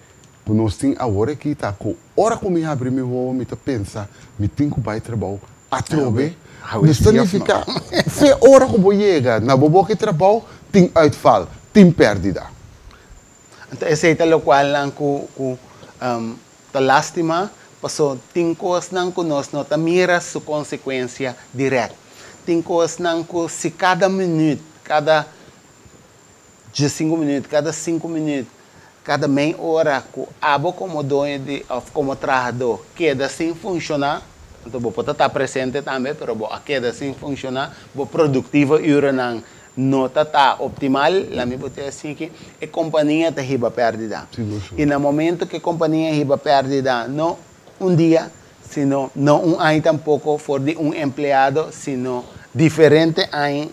cu nos tin awor aki ta cu ora cu mi habri mi wowo mi ta pensa mi tin cu bay trabou atrobe. Dus ta nifica fe ora cu bo yega na bo boki trabou tin uitval, tin perdida. Anto esey ta locual nan cu cu ta lastima paso tin cosnan cu nos no ta mira su consecuencia direct. Tin cosnan cu si cada minuut, cada 15 minuut, cada 5 minuut, cada mei ora cu abo como doño di of como trahador keda sin funciona, anto bo por ta presente tambe, pero bo a keda sin funciona, bo productivo urennan no ta optimal, laga mi bot'é asina, e compania ta hiba perdida. Sigur. Y na momento cu e compania hiba perdida, no un dia, sino no un aña tampoco for di un empleado, sino diferente aña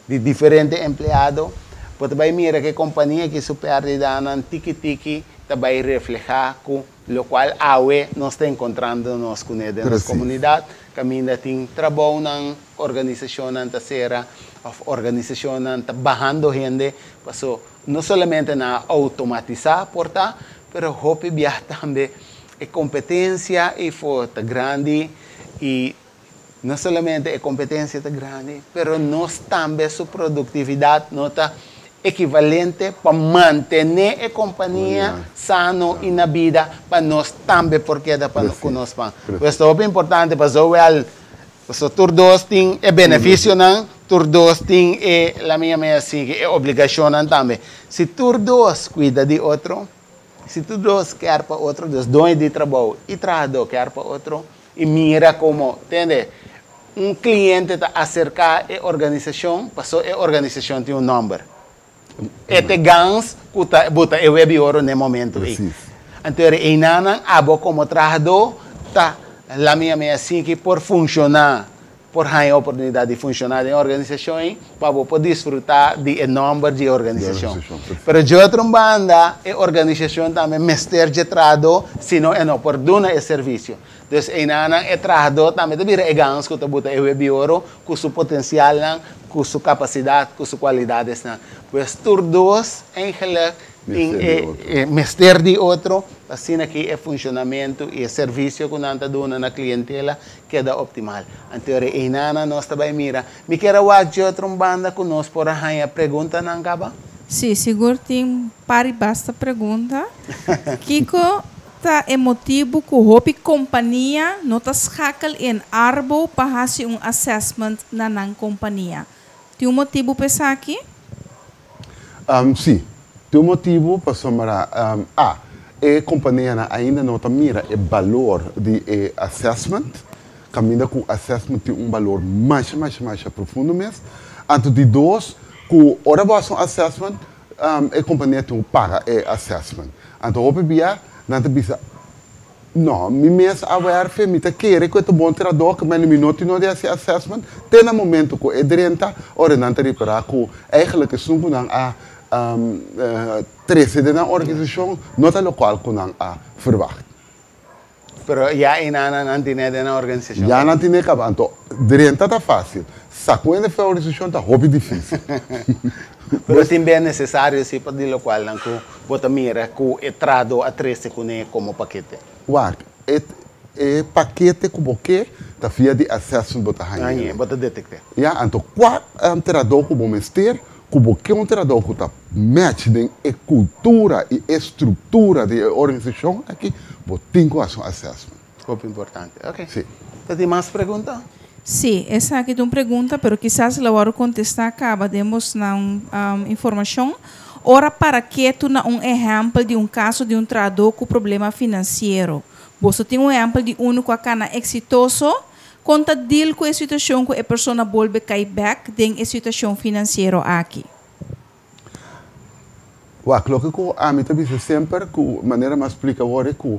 di diferente empleado. Bo ta bai mira ku e kompania ku su pèrdidanan tiki tiki ta bai reflehá ku lokual awe nos ta enkontrando nos kuné den nos komunidat, kaminda tin trabounan, organisashonnan ta sera òf organisashonnan ta bahando hende, paso no solamente nan a outomatisá por ta, pero hopi bia tambe e kompetensia eifo ta grandi i no solamente e kompetensia ta grandi, pero nos tambe su produktividat no ta ekivalente pa mantené e kompania sano i na bida pa nos tambe por keda pa ku nos pan. Pues ta hopi importante pa zowel, pasobra tur dos tin e benefisionan, tur dos tin e, laat mi yama así, e obligashonnan tambe. Si tur dos kuida di otro, Si tur dos kier pa otro, dus doño di trabou i trahadó kier pa otro, i mira komo, tende, un kliente ta aserká e organisashon, paso e organisashon tin un nòmber. E ta e gans ku ta buta e web di oro n'e momentu ei. Anto einanan abo komo trahadó ta lamia mei asinki por funshoná. Por haña oportunidat di funshoná den e organisashon ei pa bo por disfrutá di e nòmber di e organisashon. Pero dje otro un banda, e organisashon tambe mester dje trahadó, sino e no por duna e servisio. Dus einanan e trahadó tambe ta bira e gans ku ta buta e web di oro ku su potensialnan, ku su kapasidat, ku su kualidadesnan. Pues tur dos eigenlijk tin e mester di otro pa asina ki e funshonamentu i e servisio ku nan ta duna na klientela Keda optimal. Anto ora einana nos ta bai mira. Mi kier a wak dje otro un banda ku nos por a haña preguntanan kaba? Sí, sigur tin par i basta pregunta. Kiko ta e motibu ku hopi kompania no ta schakel in Arbo pa hasi un assessment na nan kompania? Tin un motibu pa esaki? Sí, tin un motibu pasobra a e kompanianan ainda no ta mira e balor di e assessment, kaminda ku assessment tin un balor masha masha masha profundo mes. Anto di dos, ku ora bo hasi un assessment e kompania tin ku paga e assessment. Anto hopi bia nan ta bisa, No, mi mes a werfe, mi ta kere ku e ta bon tradó, ku mi no tin no di hasi assessment, te na momento ku e drenta, ora nan ta ripará ku eigenlijk esun ku nan a trese den nan organisashon no ta lokual ku nan a verwagt. Pero ya einan nan tine den nan organisashon. Ya nan tine kaba, anto drenta ta fásil, sa ku hende for organisashon ta hopi difísil. Pero tin bia nesesario si pa di lokual nan ku Bo ta mira ku e trado a trese kuné komo pakete? Wak, e e pakete ku bo ke ta via di assessment bo ta haña. Hañ'é, bo ta detekt'é. Ya, anto kua trado ku bo mester, ku bo ke un trado ku ta match den e kultura i e struktura di e organisashon aki, bo tin ku hasi un assessment. Hopi importante. Oké. Sí. Ta tin mas pregunta? Sí, esaki ta un pregunta, pero kisas lo wòrdu kontestá kaba den bosnan informashon. Ora para ketu na un ehèmpel di un kaso di un trahadó ku problema finansiero. Boso tin un ehèmpel di unu ku a kana eksitoso? Kon ta dil ku e situashon ku e persona bolbe kai bèk den e situashon finansiero aki? Wak, loke ku ami ta bisa semper ku manera mi a splika awor e ku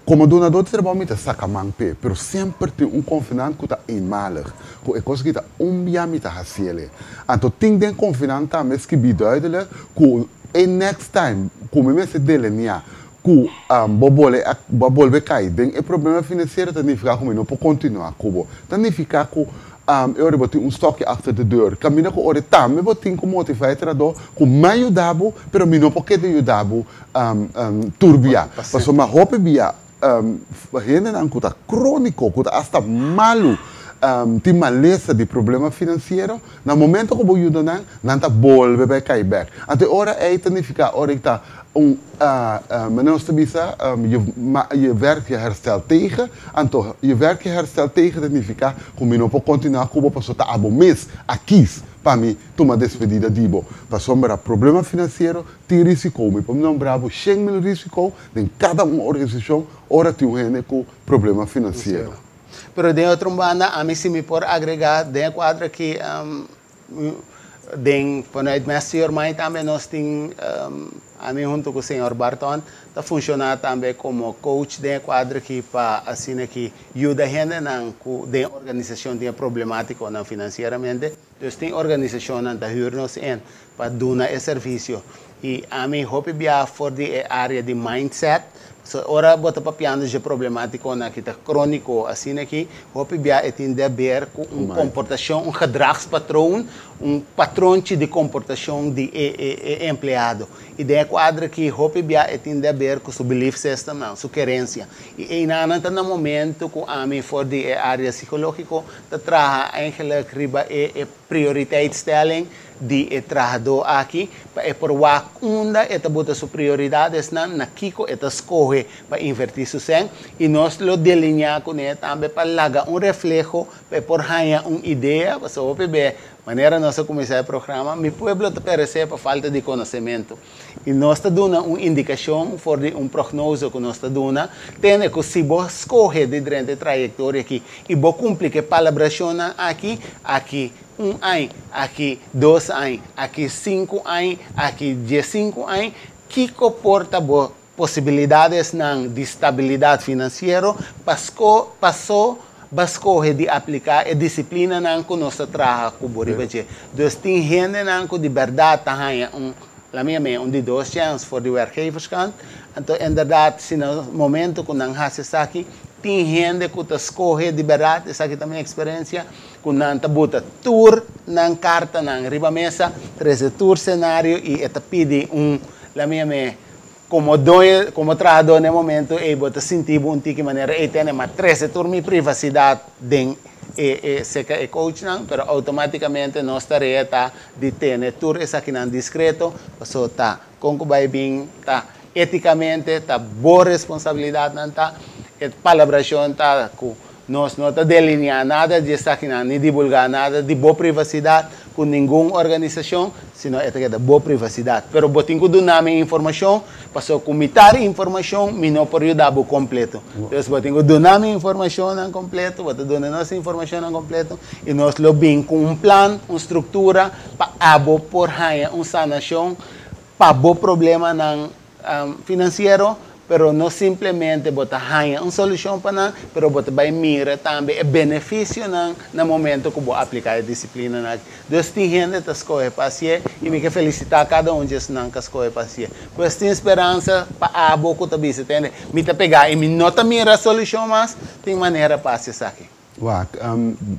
komo dunadó di trabou mi ta saka man p'e, pero semper tin un konfinant ku ta eenmalig, ku e kos aki ta un bia mi ta hasiel e. Anto tin den konfinant tambe skibí duidelijk ku e next time ku mi mester delineá ku bo bole a bo a bolbe kai den e problema finansiero ta nifiká ku mi no por kontinuá ku bo. Ta nifiká ku e ora bo tin un stokje achter de deur. Kaminda ku ora tambe bo tin ku motivá e trahadó ku mi a yuda bo, pero mi no por keda yuda bo tur bia. Pasobra hopi bia hendenan ku ta króniko, ku ta asta malu, tin malesa di problema finansiero, na momento ku bo yuda nan, nan ta bolbe bai kai bèk. Anto e ora ei ta nifiká ora ei ta un, manera nos ta bisa, je werkt je herstel tegen. Anto, je werkt je herstel tegen ta nifiká ku mi no por kontinuá ku bo pasobra ta abo mes a kis pa mi tuma despedida di bo. Pasobra problema finansiero tin risiko. Mi por nombra bo 100.000 risiko den kada un organisashon ora tin un hende ku problema finansiero. Pero den otro banda, ami si mi por agregá den e kuadro aki, Den vanuit Master Your Mind tambe nos tin ami hunto ku señor Barton ta funshoná tambe komo coach den e kuadro aki pa asina ki yuda hendenan ku den organisashon tin e problemátikonan finansieramente. Dus tin organisashonnan ta hür nos in pa duna e servisio. I ami hopi bia for di e área di mindset. So ora bo ta papiando dje problemátikonan aki ta króniko asina aki, hopi bia e tin di haber ku un komportashon, un gedragspatroon, un patronchi di komportashon di e e empleado. I den e kuadro aki hopi bia e tin di haber ku su belief systemnan, su kerensia. I einanan ta na momento ku ami for di e área sikológiko ta traha eigenlijk riba e e prioriteitsstelling di e trahadó aki pa e por wak unda e ta buta su prioridadesnan, na kiko e ta skohe pa invertí su sèn, i nos lo delineá kuné tambe pa laga un refleho pa e por haña un idea, pasobra hopi be, manera nos a kuminsá e programa, mi pueblo ta peresé pa falta di konosementu. I nos ta duna un indikashon for di un prognose ku nos ta duna, tende ku si bo skohe di drenta e trayektoria aki i bo kumpli ku e palabrashonnan aki, aki un añ, aki 2 añ, aki 5 añ, aki 15 añ, kiko por ta bo posibilidadesnan di stabilidat finansiero pasko paso bo a skohe di apliká e disiplinanan ku nos ta traha ku bo riba dje. Dus tin hendenan ku di bèrdat ta haña un, la mi yam'é, un di dos chèns for di werkgeverskant. Anto inderdat si na momento ku nan hasi esaki, tin hende ku ta skohe di bèrdat, esaki ta mi eksperensia, ku nan ta buta tur nan kartanan riba mesa, trese tur senario i e ta pidi un, la mi yam'é, Komo doño, komo trahadó na e momento ei bo ta sinti bo un tiki manera ei tene ma trese tur mi privasidat den e e seka e coachnan, pero outomátikamente nos tarea ta di tene tur esakinan diskreto, paso ta kon ku bai bin ta étikamente ta bo responsabilidatnan ta, e palabrashon ta ku nos no ta delineá nada di esakinan ni divulgá nada di bo privasidat ku ningun organisashon, sino e ta keda bo privasidat. Pero bo tin ku duna mi informashon, pasobra ku mitar informashon mi no por yuda bo kompleto. Dus bo tin ku duna mi informashonnan kompleto, bo ta duna nos informashonnan kompleto i nos lo bin ku un plan, un struktura pa abo por haña un sanashon pa bo problemanan finansiero, pero no simplemente bo ta haña un solushon pa nan, pero bo ta bai mira tambe e benefisionan na momento ku bo apliká e disiplinanan aki. Dus tin hende ta skohe pa hasié i mi ke felisitá kada un di esnan ku a skohe pa hasié. Pues tin speransa pa abo ku ta bisa, tende, mi ta pegá i mi no ta mira solushon mas, tin manera pa hasi esaki. Wak,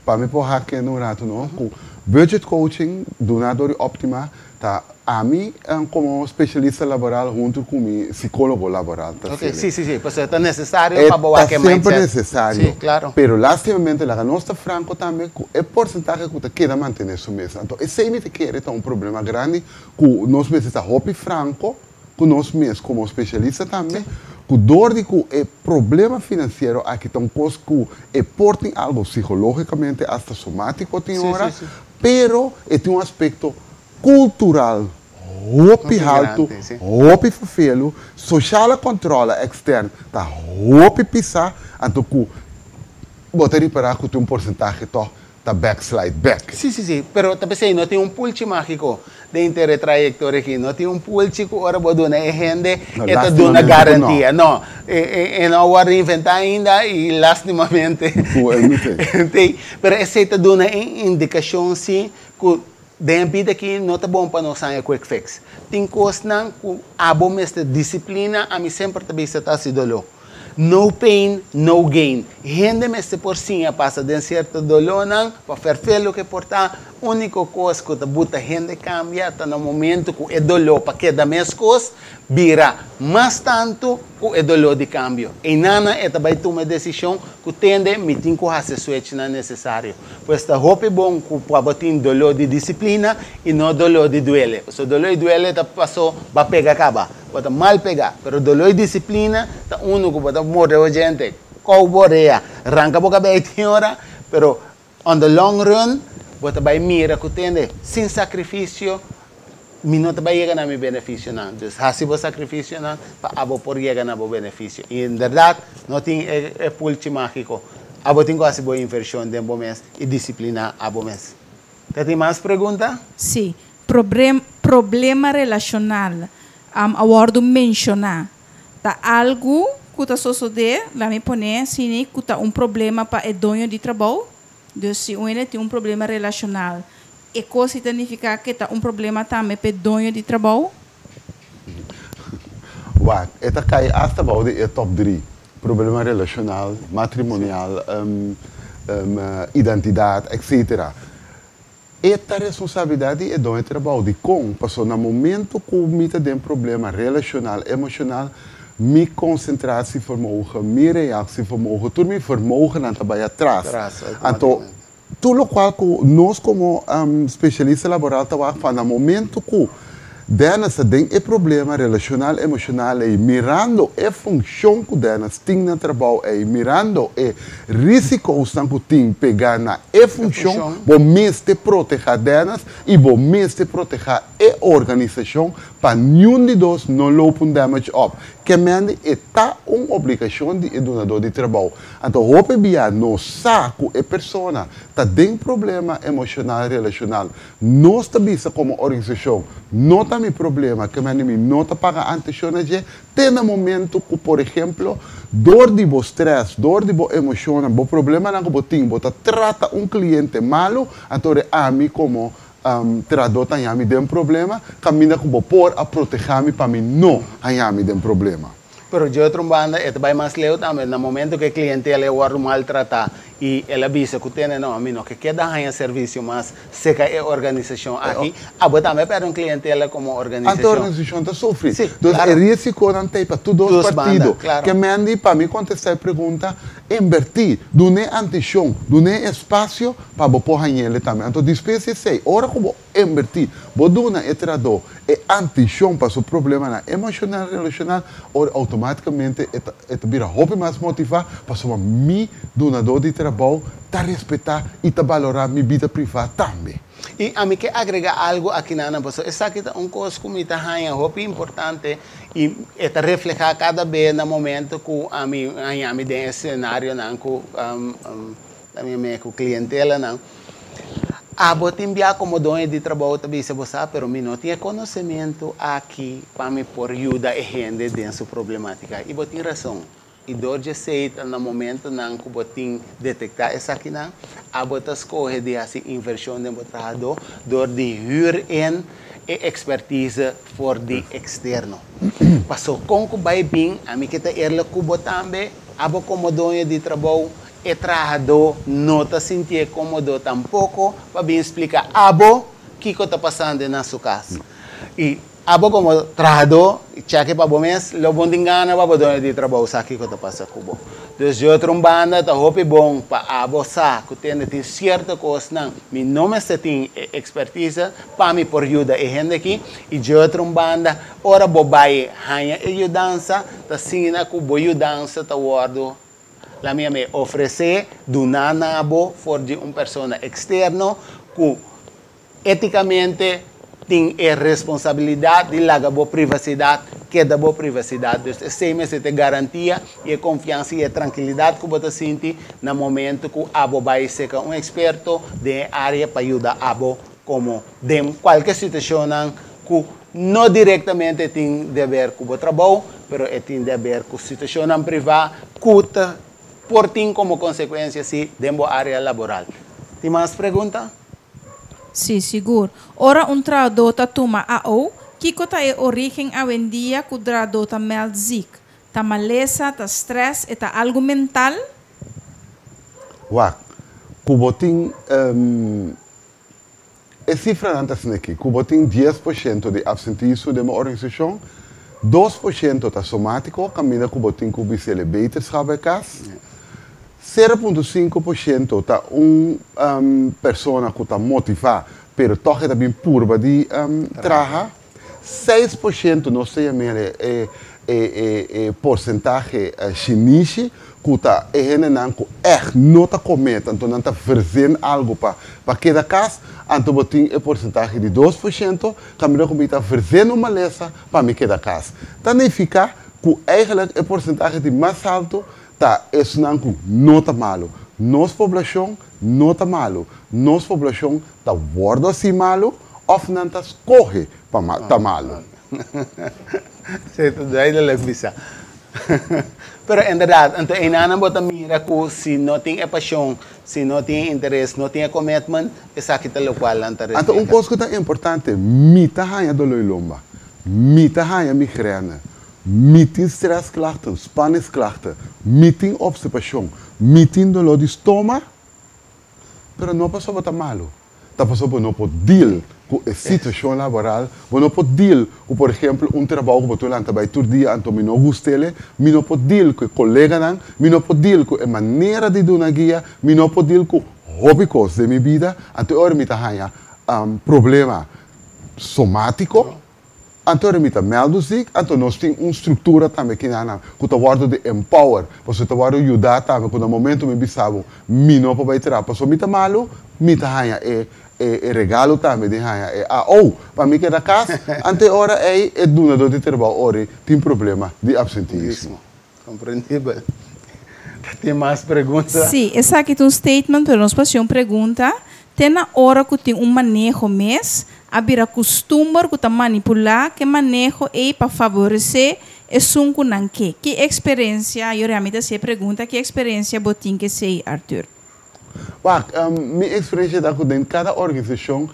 pa mi por hak kende un ratu no, ku budget coaching duna dor di Optima ta ami komo spesialista laboral huntu ku mi sikólogo laboral ta Ok, sele. sí, sí, sí, pasobra ta nesesario pa bo E ta wak e semper mindset. nesesario, Sí, klaro. pero lastimamente laga nos ta franko tambe ku e porsentahe ku ta keda mantené su mes. Anto esei mi ta kere ta un problema grandi ku nos mester ta hopi franko ku nos mes komo spesialista tambe, ku dor di ku e problema finansiero aki ta un kos ku e por tin algo psikológikamente asta somátiko tin ora, pero e tin un aspekto kultural hopi haltu, hopi ferfelu, soshale kòntròle ekstern ta hopi pisá, anto ku bo ta ripará ku tin un porsentahe tòg ta backslide bek. Sí, sí, sí, pero ta p'esei no tin un pulchi mágiko den henter e trayektoria aki. No tin un pulchi ku ora bo duna e hende No, e ta duna lastimamente ku no. garantia. No, e no a wòrdu inventá ainda i lastimamente Ku el no tin. tin. Pero esei ta duna e indikashon sí ku den e bida aki no ta bon pa nos haña quick fix. Tin kosnan ku abo mester disiplina, ami semper ta bisa ta hasi doló. No pain, no gain. Hende mester por siña pasa den sierto dolónan pa ferfé loke por ta. Úniko kos ku ta buta hende kambia ta na momento ku e doló pa keda meskos bira mas tantu ku e doló di kambio. Einana e ta bai tuma e desishon ku tende mi tin ku hasi e switchnan nesesario. Pues ta hopi bon ku pa bo tin doló di disiplina i no doló di duele. Pasobra doló di duele ta pasó ba pega kaba. Bo ta mal pegá, pero doló i disiplina ta unu ku bo ta morde bo djente, kou bo rea, ranka bo kabei tin ora, pero on the long run bo ta bai mira ku tende sin sakrifisio mi no ta bai yega na mi benefisionan. Dus hasi bo sakrifisionan pa abo por yega na bo benefisio. I en bèrdat no tin e pulchi mágiko. Abo tin ku hasi bo invershon den bo mes i disipliná abo mes. Tin mas pregunta? Si. Problema relashonal. A wòrdu menshoná. Ta algu ku ta sosodé, laga mi pone asina, ku ta un problema pa e doño di trabou. Dus si un tin un problema relashonal, e kos ta nifiká ku ta un problema tambe pa e doño di trabou? Wak, e ta kai hasta bou di e top 3. Problema relashonal, matrimonial, identidat, etc. E ta responsabilidat di e doño di trabou, di kon, paso na momento ku mi tin problema relashonal, emoshonal, mi concentratievermogen, mi reactievermogen, tur mi vermogen ta bai atras. Atras, Anto, tur loke ku nos komo spesialista laboral ta na momento ku Dennis tin e problema relashonal, emoshonal i mirando e funshon ku Dennis tin na trabou i mirando e rísikonan ku tin pegá na e funshon, funshon. Bo mester protehá Dennis i bo mester protehá e organisashon pa ningun di dos no loop un damage op. Ke men ta un obligashon di dunadó di trabou. Anto, hopi bia nos sa ku e persona ta den problema emoshonal, relashonal. Nos ta bisa komo organisashon, no ta mi problema, ke men mi no ta paga atenshon na dje, te na momento ku, por ehèmpel, dor di bo stress, dor di bo emoshon, bo problemanan ku bo tin, bo ta trata un kliente malu, anto ami komo trahadó ta mi den problema, kaminda ku bo por a protehá mi pa mi no mi den problema. Pero di otro banda, e bai mas leu tambe, na momento ku e kliente e wòrdu maltratá i el a bisa ku tene no, ami no ke keda haña servisio mas serka e organisashon aki, abo tambe pèrdè un klientela komo A organisashon. Organisashon ta sufri. Anto, e rísikonan ta pa tur dos Dos partido. banda, klaro. Ke men pa mi kontestá e pregunta, invertí, duna atenshon, duna espasio pa bo por hañ'é tambe. Anto, despues esei, ora ku bo invertí, bo duna e trahadó e atenshon pa su problemanan emoshonal, relashonal, ora outomátikamente e ta bira hopi mas motivá, pa mi dunadó di trabou ta respetá i ta balorá mi bida privá tambe. I ami ke agregá algu aki na paso esaki ta un kos ku mi ta haña hopi importante i ta reflehá kada bes na momento ku ami haña mi den esenarionan ku mi ku klientelanan. Abo tin bia komo doño di trabou ta bisa bo sa, pero mi no tin konosementu aki pa mi por yuda e hende den su problemátika. I bo tin rason. I dor di esei na momentonan ku bo tin detektá esakinan, abo ta skohe di hasi invershon den bo trahadó dor di huur in e expertise for di eksterno. Paso kon ku bai bin, ami ke ta eerlijk ku bo tambe, abo komo doño di trabou, e trahadó no ta sintié kómodo tampoko pa bin splika abo kiko ta pasando na su kas. I abo komo trahadó, check pa bo mes, lo bo no tin gana pa bo doño di trabou sa kiko ta pasa ku bo. Dus di otro banda ta hopi bon pa abo sa ku tin sierto kosnan, mi no mester tin expertise pa mi por yuda e hende aki, i di otro banda, ora bo bai haña e yudansa, ta asina ku bo yudansa ta wòrdu laga mi ofresé duna na bo for di un persona eksterno ku étikamente tin e responsabilidat di laga bo privasidat, keda bo privasidat. Dus esei mester ta garantia i konfiansa i trankilidat ku bo ta sinti na momento ku abo bai serka un eksperto den área pa yuda abo komo den kualke situashon ku no direktamente tin di haber ku bo trabou, pero tin di haber ku situashon privá ku ta por tin komo konsekuensia si den bo área laboral. Tin mas pregunta? Si, sigur. Ora un trahadó ta tuma AO, kiko ta e orígen awendia ku trahadó ta meld ziek? Ta malesa, ta stress, ta algu mental? Wak, ku bo tin e sifranan ta aki, ku bo tin 10% di apsentismo den un organisashon, 2% ta somátiko, kaminda ku bo tin ku bis'é beterschap bij kas. 0,5% ta un persona ku ta motivá, pero toch ta bin purba di traha. 6% nos ta yam'é e porsentahe shinishi, ku ta e hendenan ku echt no ta commit, anto nan ta verzin algu pa keda kas, anto bo tin e porsentahe di 2%, kaminda ku mi ta verzin un malesa pa mi keda kas. Ta nifiká ku eigenlijk e porsentahe di mas altu ta esnan ku no ta malu. Nos poblashon. no ta malu. Nos poblashon ta wòrdu hasi malu òf nan ta skohe pa ta malu. Sí, ta duidelijk bisa. Pero inderdaad, anto einan bo ta mira ku si no tin e pashon, si no tin e interes, no tin e commitment, esaki ta lokual nan ta Anto un refleha. kos ku ta importante, mi ta haña doló i lomba, mi ta haña migrène, mi tin stressklachten, spanningsklachten, mi tin obstipashon, mi tin doló di stoma, pero no pasobra bo ta malu. Ta pasobra bo no por deal ku e situashon laboral, bo no por deal ku, por ehempel, un trabou ku bo tur lanta bai tur dia anto mi no gust'el, mi no por deal ku e koleganan, mi no por deal ku e manera di duna guia, mi no por deal ku hopi kos den mi bida, anto e ora mi ta haña problema somátiko. Anto ora mi ta mèldu zik, anto nos tin un struktura tambe kinanan ku ta wòrdu di empower, pasobra ta wòrdu yuda tambe ku na momentu mi bisa bo mi no por bai traha pasobra mi ta malu, mi ta haña e e regalo tambe di haña e AO pa mi keda kas, anto e ora ei e dunadó di trabou ora tin problema di apsenteismo. Komprendibel. Ta tin mas pregunta? Sí, esaki ta un statement, pero nos por hasi un pregunta. Te na ora ku tin un maneho mes, a bira kustumber ku ta manipulá ku e maneho ei pa favoresé esun ku nan ke. Ki eksperensia, yo realmente hasi e pregunta, ki eksperensia bo tin ku esei, Arthur? Wak, mi eksperensia ta ku den kada organisashon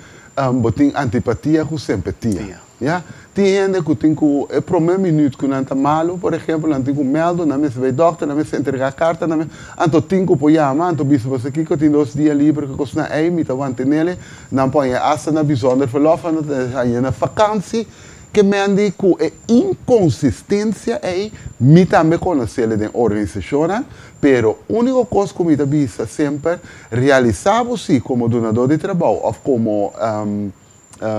bo tin antipatia ku sempatia. Ya. Tin hende ku tin ku e promé minüt ku nan ta malu, por ehempel, nan tin ku mèldu, nan mester bai dòkter, nan mester entregá karta, nan mester, anto tin ku por yama, anto bisa boso kiko, tin 2 dia liber ku kosnan ei, mi ta wanta nele, nan por haña asta na bijzonder verlof, nan ta haña na vakansi. Ke men di ku e inkonsistensia ei, mi tambe konosele den organisashonnan, pero úniko kos ku mi ta bisa semper, realisá bo si komo dunadó di trabou òf komo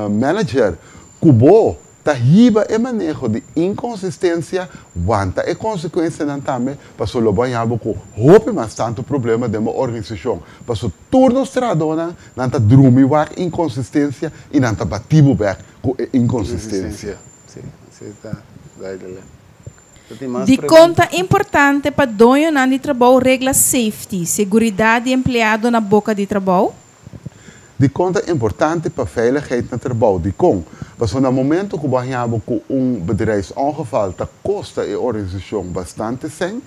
manager ku bo ta hiba e maneho di inkonsistensia, wanta e konsekuensianan tambe, pasobra lo bo haña bo ku hopi mas tantu problema den bo organisashon. Pasobra tur nos trahadónan, nan ta drumi wak inkonsistensia i nan ta bati bo bèk ku e inkonsistensia. Sí, sí ta duidelijk. Ta tin mas Di kon pregunta? ta importante pa doñonan di trabou regla safety, seguridat di empleado na boka di trabou? Di kon ta importante pa veiligheid na trabou? Di kon? Pasobra na momento ku bo haña bo ku un bedrijfsongeval ta kosta e organisashon bastante sèn.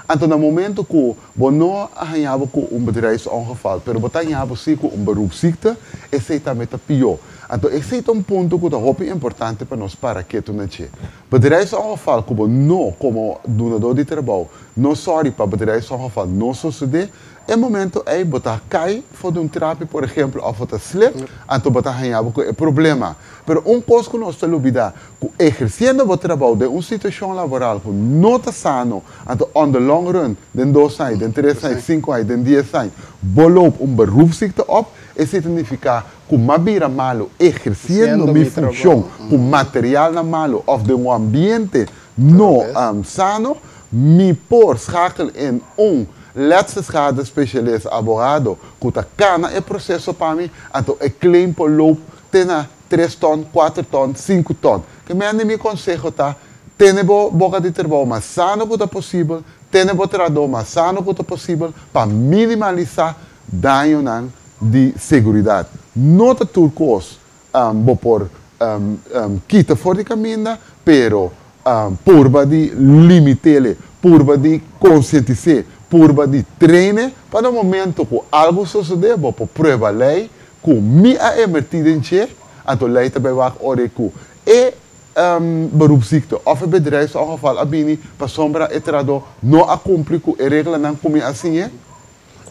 Anto na momento ku bo no a haña bo ku un bedrijfsongeval, pero bo ta haña bo sí ku un beroepsziekte, esei tambe ta pió. Anto esei ta un punto ku ta hopi importante pa nos para ketu na dje. Bedrijfsongeval ku bo no komo dunadó di trabou no sòri pa bedrijfsongeval no sosodé, e momento ei bo ta kai for di un trapi, por ehempel, òf bo ta slip, anto bo ta haña bo ku e problema. Pero un kos ku nos ta lubidá, ku ehersiendo bo trabou den un situashon laboral ku no ta sano, anto on the long run, den 2 aña, den 3 aña, 5 aña, den 10 aña, bo loop un beroepsziekte op, esei ta nifiká ku m'a bira malu ehersiendo Haciendo mi mi trabou. Funshon ku materialnan malu òf den un ambiente no sano, mi por schakel in un letselschade specialist abogado ku ta kana e proseso pa mi, anto e claim por loop te na 3 ton, 4 ton, 5 ton. Ke men mi konseho ta, tene bo boka di trabou mas sano ku ta posibel, tene bo trahadó mas sano ku ta posibel, pa minimalisá dañonan di seguridat. No ta tur kos bo por kita for di kaminda, pero purba di limit'é, purba di konsientisá, purba di train, pa na momento ku algu sosodé, bo por prueba lei, ku mi a invertí den dje, anto lei tambe wak ora ku e beroepsziekte òf e bedrijfsongeval a bini pasobra e trahadó no a kumpli ku e reglanan ku mi a siñ'é.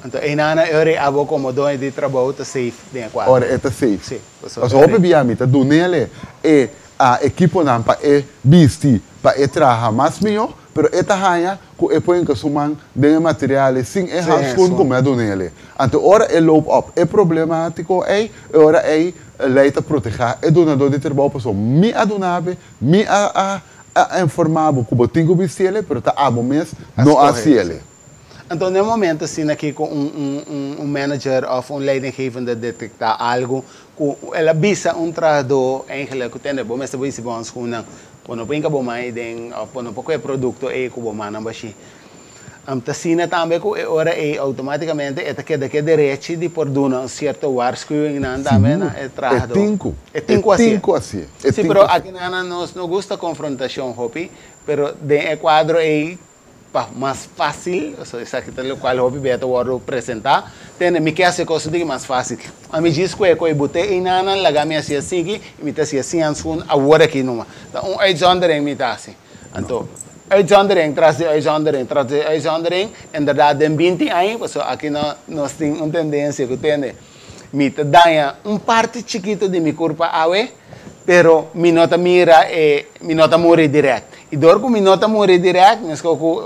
Anto, einan ora abo komo doño di trabou ta safe den e kuadro. Ora e ta safe. Sí. Pasobra hopi bia mi ta dun'é e a ekiponan pa e bisti, pa e traha mas mihó, pero e ta haña ku e por hinka su man den e material sin e handschoen ku mi a dun'é. Anto ora e loop op e problemátiko ei, e ora ei lei ta protehá e dunadó di trabou pasobra mi a dunabo, mi a informá bo ku bo tin ku bisti'é, pero ta abo mes no a hasié. Anto, na momento asina aki ku un manager òf un leidinggevende detektá algu, ku el a bisa un trahadó eigenlijk ku tende bo mester bisti bo handschoenen, bo no por hinka bo man den òf bo no por kohe produkto ei ku bo mannan bashí. Ta asina tambe ku e ora ei outomátikamente e ta keda ku e derechi di por duna un sierto waarschuwingnan tambe na e trahadó. E tin ku. E tin ku E hasié. tin ku hasié. E Sí, tin pero ku hasié. aki nan nos no gusta konfrontashon hopi, pero den e kuadro ei pa mas fásil, so esaki ta lokual hopi bia ta wòrdu presentá, tende mi ke hasi e kos un tiki mas fásil. Ami djis ku e ku e bot'é einanan laga mi hasi asiki i mi ta hasi así hanskun awor aki numa. Ta un uitzondering mi ta hasi. Anto, uitzondering tras di uitzondering tras di uitzondering, inderdaad den 20 aña, pasobra aki no nos tin un tendensia ku tende mi ta daña un parti chikitu di mi kurpa awe, pero mi no ta mira e, mi no ta muri dirèkt. I dor ku mi no ta muri dirèkt, meskos ku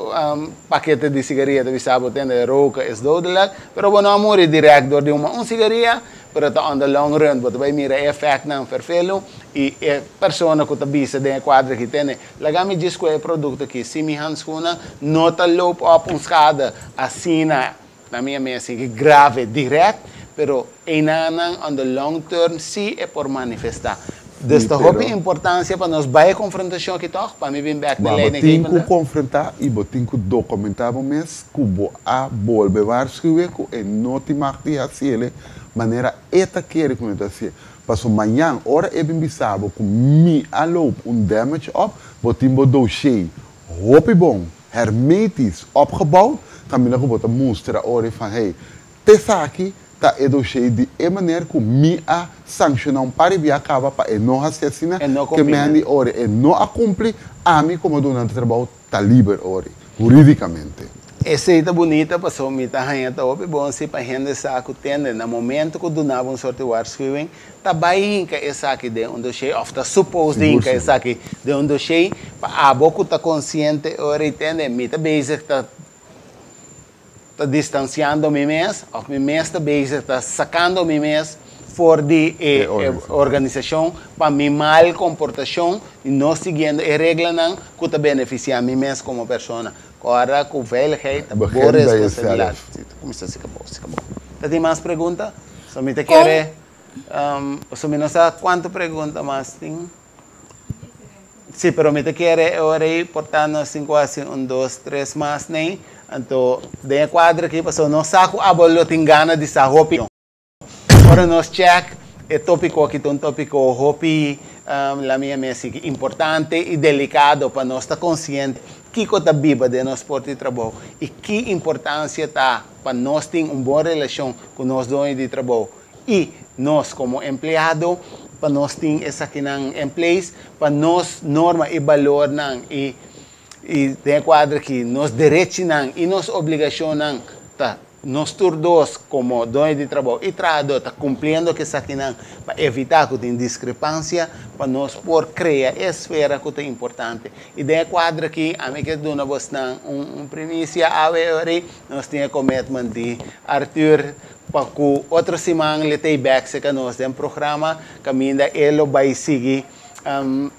pakete di sigaria ta bisa bo tende roken is dodelijk, pero bo no a muri dirèkt dor di huma un sigaria, pero ta on the long run bo ta bai mira e efèktnan ferfelu i e persona ku ta bisa den e kuadro aki tende, laga mi djis ku e produkto aki, si mi handschoennan no ta loop op un skade asina na mi mes ki grave dirèkt, pero einanan on the long term si e por manifestá. Dus Sí, ta hopi pero importansia pa nos bai e konfrontashon aki tòg, pa mi bin bèk na Ma bo lei den tin ku Kipender. konfrontá i bo tin ku dokumentá bo mes ku bo a bolbe waarschuwe ku e no tin mag di hasi el manera e ta kere ku no ta hasié. Paso mañan ora e bin bisa bo ku mi a loop un damage op, bo tin bo dossier hopi bon, hermetisch opgebouwd, kaminda ku bo ta mustra ora van hey, t'esaki ta e dossier di e manera ku mi a sankshoná un par di bia kaba pa e no hasi asina, E no ke kumpli. men di ora e no a kumpli, ami komo dunante trabou ta liber ora, hurídikamente. Esei ta bunita pasobra mi ta haña ta hopi bon si pa hende sa ku tende na momento ku duna bo un sorti waarschuwing ta bai hinka esaki den un dossier òf ta suppose di Sigur, hinka sigur. Esaki den un dossier pa abo ku ta konsiente ora i tende mi ta bezig ta distansiando mi mes òf mi mes ta bezig ta sakando mi mes for di e E organisashon. Organisashon pa mi mal komportashon i no siguiendo e reglanan ku ta benefisiá mi mes komo persona. Ora ku veiligheid ta bo Begin bij responsabilidat. jezelf. Kuminsá si kabou, si kabou. Ta tin mas pregunta? So mi ta Kon kere, so mi no sa kuantu pregunta mas tin. Sí, pero mi ta kere e ora ei por ta nos tin ku hasi un, dos, tres mas nei. Anto den e kuadro aki pasobra nos sa ku abo lo tin gana di sa hopi. Ora nos check e tópiko aki ta un tópiko hopi, la mi yama esiki, importante i delikado pa nos ta konsiente kiko ta biba den nos puerto di trabou i ki importansia ta pa nos tin un bon relashon ku nos doño di trabou i nos komo empleado, pa nos tin esakinan en place pa nos norma i balornan i den e kuadro aki nos derechinan i nos obligashonnan ta nos tur dos komo doño di trabou i trahadó ta kumpliendo ku esakinan pa evitá ku tin diskrepansia, pa nos por krea e esfera ku ta importante. I den e kuadro aki ami ke duna bosnan un primisia awe ori nos tin e commitment di Arthur pa ku otro siman le ta bèk serka nos den programa kaminda e lo bai sigui,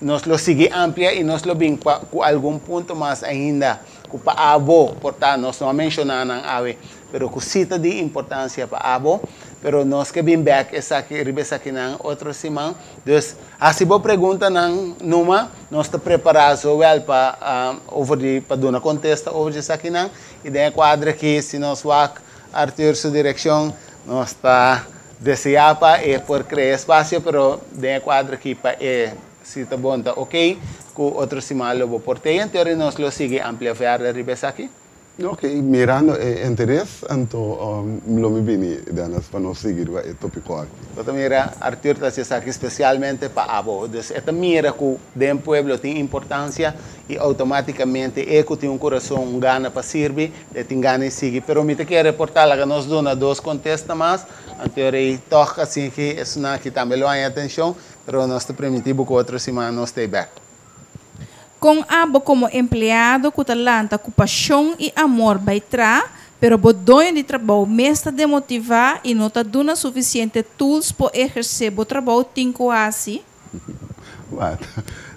nos lo sigui amplia i nos lo bin pa ku algun punto mas ainda ku pa abo por ta nos no a menshoná nan awe, pero ku sí ta di importansia pa abo, pero nos ke bin bèk esaki riba esakinan otro siman. Dus hasi bo preguntanan numa, nos ta prepará zowel pa over di pa duna kontesta over di esakinan i den e kuadro aki si nos wak Arthur su direkshon nos ta deseá pa e por krea espasio, pero den e kuadro aki pa e si ta bon ta ok ku otro siman lo bo por tei anto nos lo sigui amplia verder riba esaki. Ok, mirando e interes, anto lo mi bini, Dennis, pa nos sigui riba e tópiko aki. Bo ta mira, Arthur ta hasi esaki spesialmente pa abo. Dus e ta mira ku den pueblo tin importansia i outomátikamente e ku tin un kurason, un gana pa sirbi, e tin gana di sigui. Pero mi ta kere por ta laga nos duna dos kontesta mas, anto rei tòg asinki esunnan aki tambe lo haña atenshon, pero nos ta permití bo ku otro siman nos ta e bèk. Kon abo komo empleado ku ta lanta ku pashon i amor bai traha, pero bo doño di trabou mes ta demotivá i no ta duna sufisiente tools pa ehersé bo trabou tin ku hasi? Wat?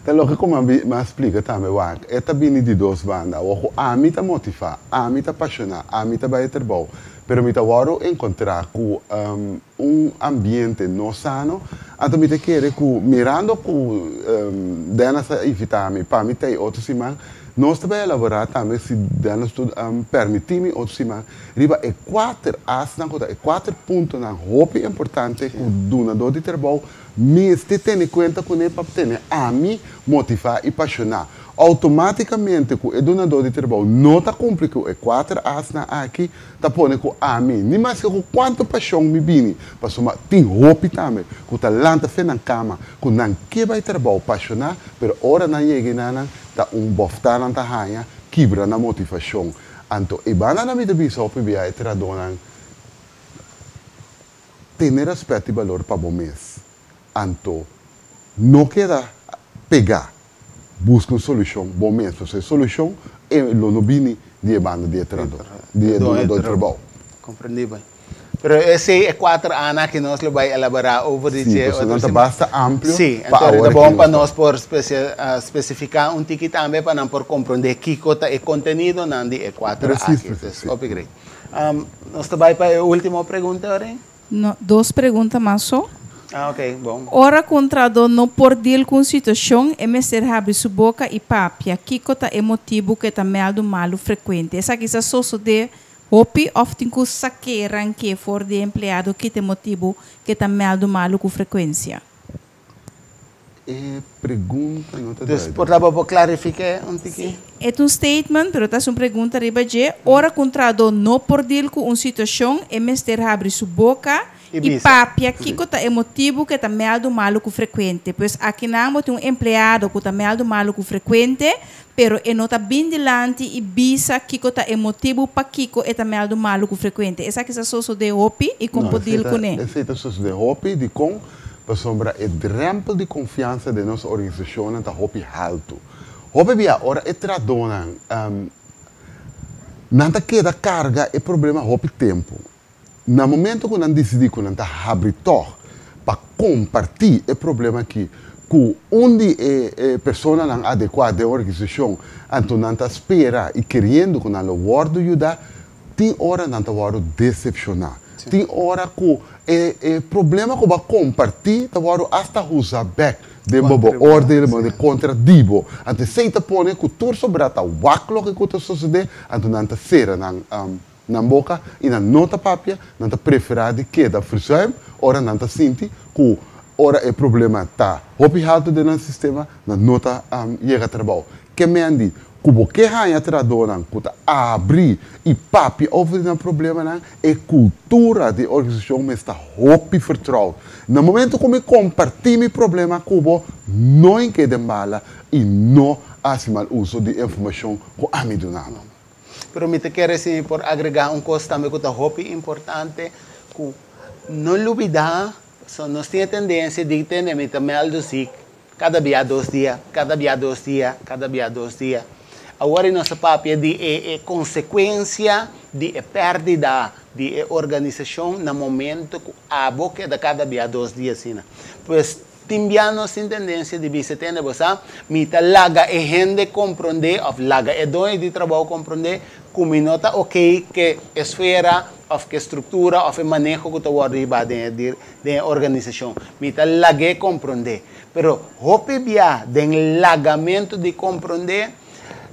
Ta loke ku mi a splika tambe, wak. E ta bini di dos banda. Ojo, ami ta motivá, ami ta pashoná, ami ta bai trabou. Pero mi ta wòrdu enkontrá ku un ambiente no sano, anto mi ta kere ku mirando ku Dennis a invitá mi pa mi ta ei otro siman, nos ta bai elaborá tambe si Dennis tur permití mi otro siman riba e kuater asnan ku ta e kuater puntonan hopi importante ku dunadó di trabou mester tene kuenta kuné pa tene ami motivá i pashoná. Outomátikamente ku e dunadó di trabou no ta kumpli ku e kuater asnan aki, ta pone ku ami, ni maske ku kuantu pashon mi bini, pasobra tin hopi tambe ku ta lanta fe nan kama, ku nan ke bai trabou pashoná, pero ora nan yega enanan ta un bòftá nan ta haña, kibra nan motivashon. Anto e banda nan mi ta bisa hopi bia e trahadónan, Tene rèspèt i balor pa bo mes. Anto no keda pegá, buska un solushon bo mes, pasobra e solushon e lo no bini di e banda di e trahadó, di e dunadó di trabou. Komprendibel. Pero esei e kuater ana aki nos lo bai elaborá over di Sí, dje pasobra otro nan ta siman. basta amplio Sí, pa anto ta awor aki bon pa nos ta. nos por spesifiká un tiki tambe pa nan por komprondé kiko ta e kontenidonan di e kuater Presis, aki. presis, Dus sí. hopi great. Nos ta bai pa e último pregunta, Orin? No, dos pregunta mas so. Ah, ok, bon. Ora ku un trahadó no por deal ku un situashon, e mester habri su boka i papia. Kiko ta e motibu ku e ta mèldu malu frekuente? Esaki sa sosodé hopi òf tin ku sak'é, rank'é for di e empleado? Ki ta e motibu ku e ta mèldu malu ku frekuensia? E pregunta no ta Dus duidelijk. por ta bo por klarifik'é un tiki? Sí. E ta un statement, pero ta hasi un pregunta riba dje. Ora ku un trahadó no por deal ku un situashon, e mester habri su boka I i bisa. papia kiko ta e motibu ku e ta mèldu malu ku frekuente. Pues akinan bo tin un empleado ku ta mèldu malu ku frekuente, pero e no ta bin dilanti i bisa kiko ta e motibu pakiko e ta mèldu malu ku frekuente. Esaki sa sosodé hopi i kon No, por esei deal ta, kuné? esei ta sosodé hopi. Dikon? Pasobra e drèmpel di konfiansa den nos organisashonnan ta hopi haltu. Hopi bia ora e trahadónan nan ta keda karga e problema hopi tempu. Na momento ku nan disidí ku nan ta habri tòg pa kompartí e problema aki ku un di e personanan adekuá den organisashon, anto nan ta spera i keriendo ku nan lo wòrdu yudá, Tin ora nan ta wòrdu desepshoná. Tin ora ku e e problema ku bo a kompartí ta wòrdu asta usa bèk den bo bo oordeel, bo den kontra di bo. Anto esei ta pone ku tur sobrá ta wak loke ku ta sosodé, anto nan ta sera nan nan boka i nan no ta papia, nan ta preferá di keda verzuim ora nan ta sinti ku ora e problema ta hopi haltu den nan sistema, nan no ta yega trabou. Ke men di ku bo ke haña trahadónan ku ta abri i papia over di nan problemanan, e kultura di e organisashon mester ta hopi vertrouwd. Na momento ku mi kompartí mi problema ku bo, no hink'é den bala i no hasi mal uso di e informashon ku ami duna bo. Pero mi ta kere si mi por agregá un kos tambe ku ta hopi importante, ku no lubidá, pasobra nos tin e tendensia di tende mi ta mèldu sik, Kada bia dos dia, kada bia dos dia, kada bia dos dia. Awor i nos a papia di e e konsekuensia di e pèrdida di e organisashon na momento ku abo keda kada bia dos dia asina. Pues tin bia nos tin tendensia di bisa tende bo sa, mi ta laga e hende komprondé òf laga e doño di trabou komprondé ku mi no ta oké ke esfera òf ke struktura òf e maneho ku ta wòrdu hibá den e den e organisashon. Mi ta lag'é komprondé. Pero hopi bia den lagamentu di komprondé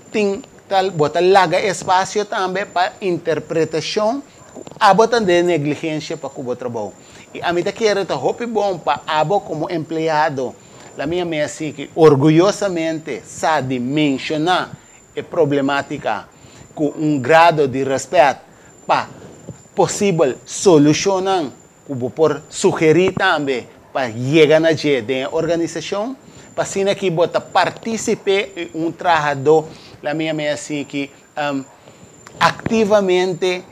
tin ta bo ta laga espasio tambe pa interpretashon ku abo ta den negligensia pa ku bo trabou. I ami ta kere ta hopi bon pa abo komo empleado, la mi a mi a si ki orguyosamente sa di menshoná e problematika ku un grado di rèspèt pa posibel solushonnan ku bo por sugerí tambe pa yega na dje den e organisashon, pa asina ki bo ta partísipe i un trahadó, la mi yam'é así ki, aktivamente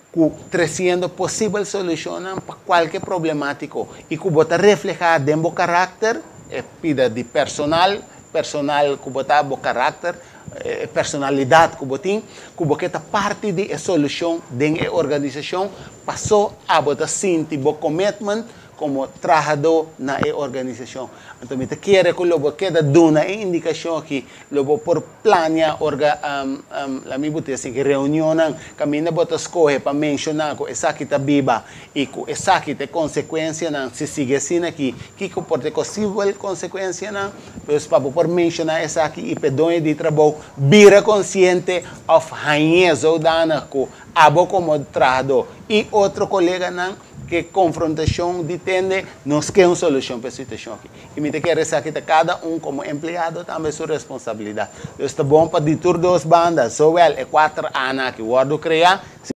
ku tresiendo posibel solushonnan pa kualke problemátiko i ku bo ta reflehá den bo karakter, e pida di personal, personal ku bo ta, bo karakter, e personalidat ku bo tin, ku bo ke ta parti di e solushon den e organisashon, pasó abo ta sinti bo commitment. Komo trahadó na e organisashon. Anto mi ta kere ku lo bo keda duna e indikashon aki, lo bo por plania orga la mi buti asin ki reunionnan kaminda bo ta skohe pa menshoná ku esaki ta biba i ku esaki ta e konsekuensianan si sigui asina aki, kiko por ta e kosibel konsekuensianan. Pues pa bo por menshoná esaki i pa e doño di trabou bira konsiente òf hañ'é zodanig ku abo komo trahadó i otro koleganan Ke konfrontashon di tende, nos ke un solushon pa e situashon aki. I mi ta kere esaki ta kada un komo empleado tambe su responsabilidat. Dus ta bon pa di tur dos banda, zowel e kuater ana aki wòrdu kreá, si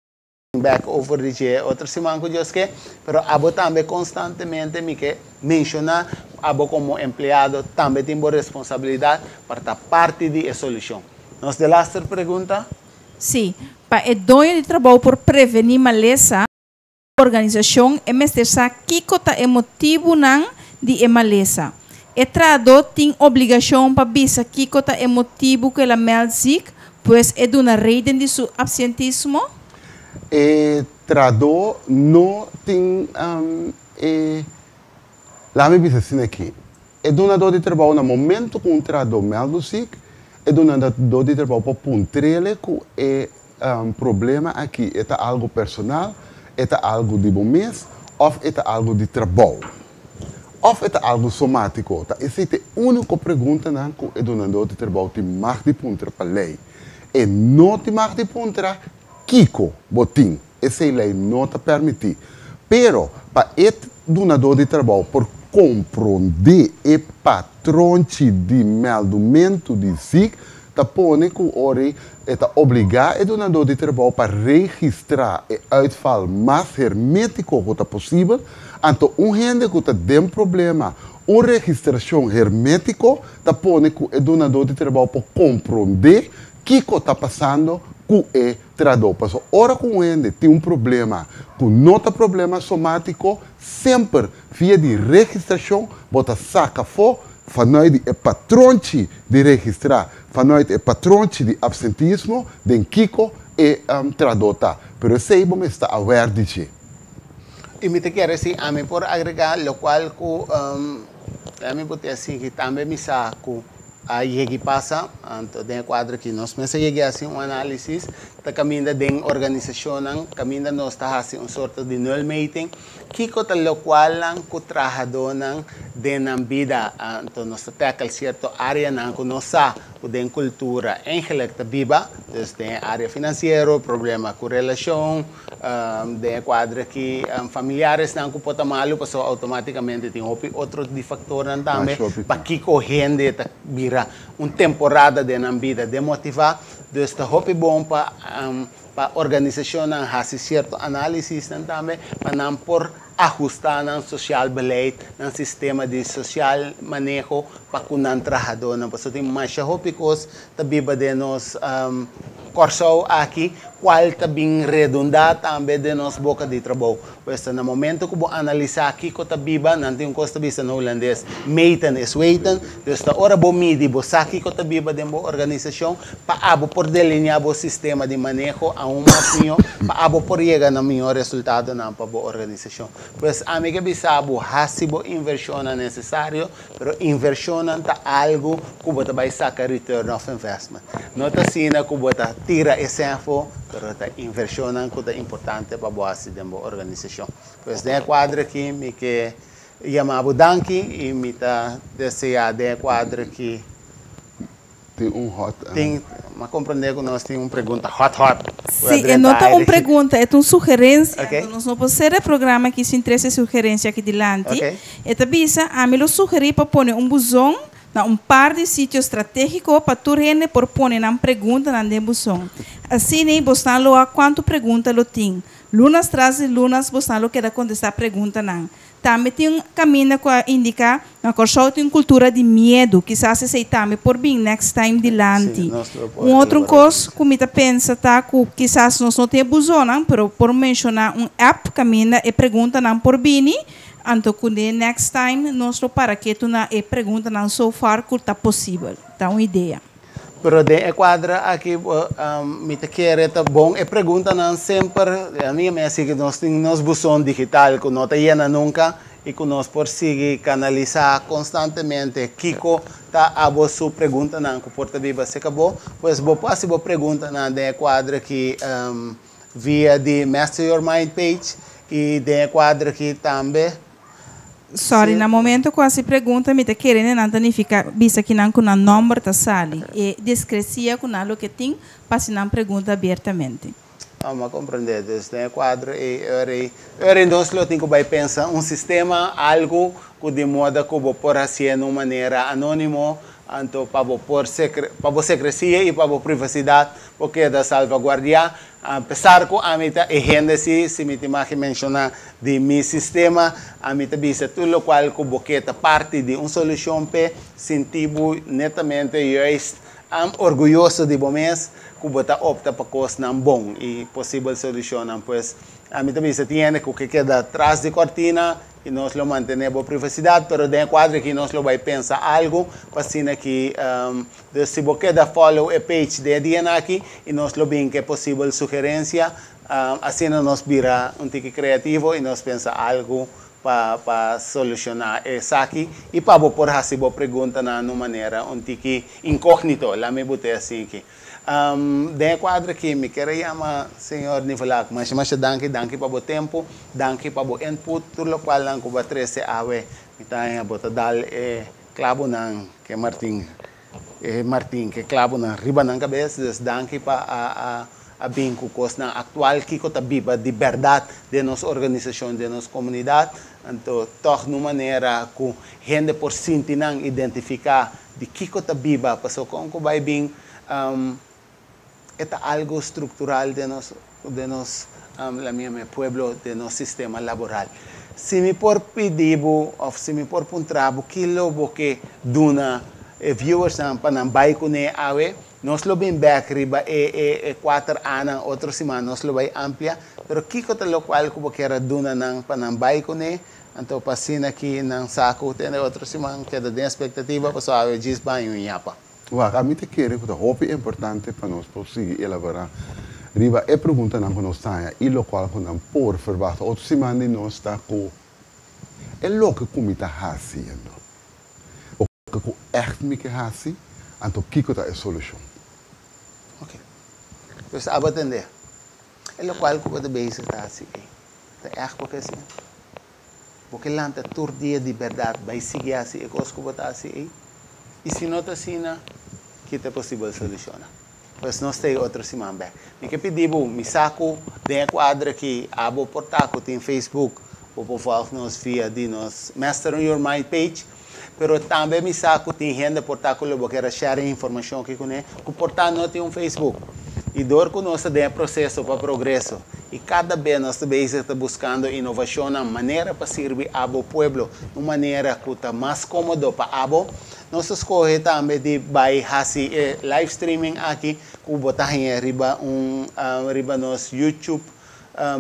bèk over di dje otro siman ku Dios ke, pero abo tambe konstantemente mi ke menshoná ku abo komo empleado tambe tin bo responsabilidat pa ta parti di e solushon. Nos delaster pregunta? Sí, pa e doño di trabou por prevení malesa, organisashon e mester sa kiko ta e motibunan di e malesa. E trahadó tin obligashon pa bisa kiko ta e motibu ku el a mèld zik, pues e duna reden di su apsientismo. E trahadó no tin e Laat mi bisa asina aki, e dunadó di trabou na momento ku un trahadó mèldu sik, e dunadó di trabou por puntr'ele ku e problema aki e ta algu personal, e ta algu di bo mes òf e ta algu di trabou òf e ta algu somátiko. Ta esei ta e úniko preguntanan ku e dunadó di trabou tin mag di puntra pa lei. E no tin mag di puntra kiko bo tin. Esei lei no ta permití. Pero pa e dunadó di trabou por komprondé e patronchi di mèldumentu di zik, ta pone ku ora e ta obligá e dunadó di trabou pa registrá e uitval mas hermétiko ku ta posibel. Anto un hende ku ta den problema, un registrashon hermétiko ta pone ku e dunadó di trabou por komprondé kiko ta pasando ku e Trahadó, pasobra ora ku un hende tin un problema ku no ta problema somátiko, semper via di registrashon bo ta saka afó vanuit di e patronchi di registrá, vanuit e patronchi di apsentismo den kiko e trahadó ta. Pero esei bo mester ta awer di dje. I mi ta kere si ami por agregá lokual ku ami por tin a sigui tambe mi sa ku a yegi pasa, anto den e kuadro aki nos mester yegi hasi un análisis ta kaminda den organisashonnan kaminda nos ta hasi un sorto di nulmeting kiko ta lokualnan ku trahadónan den nan bida anto nos ta tackle sierto áreanan ku nos sa ku den kultura eigenlik ta biba, dus den e área finansiero, problema ku relashon. Den e kuadro aki familiaresnan ku por ta malu pasobra outomátikamente tin hopi otro di faktornan tambe pakiko hende ta bira un temporada den nan bida demotivá. Dus ta hopi bon pa pa organisashonnan hasi sierto análisisnan tambe pa nan por ahustá nan sosial beleid, nan sistema di sosial maneho pa ku nan trahadónan. Pasobra tin masha hopi kos ta biba den nos Kòrsou aki, kual ta bin redundá tambe den nos boka di trabou. Pues ta na momento ku bo analisá kiko ta biba, nan tin un kos ta bisa na hulandes, meten is weten. Dus ta ora bo midi, bo sa kiko ta biba den bo organisashon, pa abo por delineá bo sistema di maneho aun mas mihó, pa abo por yega na mihó resultadonan pa bo organisashon. Pues ami ke bisa bo, hasi bo invershonnan nesesario, Pero invershonnan ta algu ku bo ta bai saka return of investment. No ta asina ku bo ta tira e sèn afó, pero ta invershonnan ku ta importante pa bo hasi den bo organisashon. Pues den e kuadro aki mi ke yama bo danki i mi ta deseá den e kuadro aki. Tin un hot. Tin, m'a comprende cu nos tin un pregunta hot hot. Sí, e no ta un pregunta, e ta un sugerencia. Anto nos no por cera e programa aki sin trece e sugerencia aki dilanti. E ta bisa, Ami lo sugeri pa pone un buzon na un par di sitio strategico pa tur hende por pone nan preguntanan den buzon. Asina bosnan lo a cuanto pregunta lo tin. Lunas tras di lunas bosnan lo keda contesta preguntanan. Tambe tin un kaminda ku a indiká na Kòrsou tin un kultura di miedu, kisas esei tambe por bin next time dilanti. Un otro kos ku mi ta pensa ta ku kisas nos no tin e buzonan, pero por menshoná un app kaminda e preguntanan por bini, anto ku den next time nos lo para ketu na e preguntanan so far ku ta posibel. Ta un idea. Pero den e kuadra aki mi ta kere ta bon e preguntanan semper, a mi a sigui nos tin nos buzon digital ku no ta yena nunka. I ku nos por sigui kanalisá konstantemente kiko ta abo su preguntanan ku por ta biba serka bo. Pues bo por hasi bo preguntanan den e kuadro aki via di Master Your Mind page i den e kuadro aki tambe. Sorry, na momento ku hasi pregunta mi ta kere nan ta nifiká bisa kinan ku nan nòmber ta sali. E diskresia ku nan loke tin pa hasi nan pregunta abiertamente. M'a komprendé. Dus den e kuadro ei, ora ei nos lo tin ku bai pensa un sistema, algu ku di moda ku bo por hasié na un manera anónimo, anto pa bo por pa bo sekresia i pa bo privasidat por keda salvaguardiá. Apesar ku ami ta e hende si, si mi tin mag menshoná di mi sistema, ami ta bisa tur lokual ku bo ke ta parti di un solushon p'e sinti bo netamente juist orguyoso di bo mes ku bo ta opta pa kosnan bon i posibel solushonnan. Pues, ami ta bisa tin hende ku ke keda tras di kortina i nos lo mantené bo privasidat, pero den e kuadro aki nos lo bai pensa algu pa asina ki, dus si bo keda follow e page den e dianan aki i nos lo bin ku e posibel sugerensia, asina nos bira un tiki kreativo i nos pensa algu pa solushoná esaki i pa bo por hasi bo preguntanan na un manera un tiki inkógnito, laat mi bot'é asinki. Den e kuadro aki mi kier a yama señor Nivelak, masha masha danki, danki pa bo tempu, danki pa bo input, tur lokualnan ku bo a trese awe, mi ta haña bo ta dal e klabunan ke Martin, e Martin ke klabunan riba nan kabes, dus danki pa a a bin ku kosnan aktual kiko ta biba di bèrdat den nos organisashon, den nos komunidat, anto tòg na un manera ku hende por sinti nan identifiká di kiko ta biba, pasobra kon ku bai bin e ta algu struktural den nos den nos la mi yama e pueblo, den nos sistema laboral. Si mi por pidi bo òf si mi por puntra bo ki lo bo ke duna e viewersnan pa nan bai kuné awe? Nos lo bin bek riba e e e kuater anan otro siman nos lo bai amplia, pero kiko ta lokual ku bo kier a duna nan pa nan bai kuné? Anto pa asina ki nan sa ku tende otro siman keda den espektativa pasobra awe djis baño i yapa. Wak, ami ta kere ku ta hopi importante pa nos por sigui elaborá riba e preguntanan ku nos ta haña i lokual ku nan por ferwagt otro siman di nos ta ku e loke ku mi ta hasiendo. Loke ku ègt mi ke hasi, anto kiko ta e solushon? Ok. Pues abo tende. E lokual ku bo ta bezig ta hasi ei, ta ègt bo ke hasi? Bo ke lanta tur dia di bèrdat bai sigui hasi e kos ku bo ta hasi ei? I si no ta asina, ki ta e posibel solushonnan? Pues nos ta ei otro siman bèk. Mi ke pidi bo, mi sa ku den e kuadro aki abo por ta ku tin Facebook, bo por vòlg nos via di nos Master Your Mind page, pero tambe mi sa ku tin hende por ta ku lo bo kier a share e informashon aki kuné, ku por ta no tin un Facebook. I dor ku nos ta den e proseso pa progreso i kada bes nos ta bezig ta buskando inovashonnan, manera pa sirbi abo pueblo, un manera ku ta mas kómodo pa abo, Nos ta skohe tambe di bai hasi e live streaming aki ku bo ta haña riba un riba nos YouTube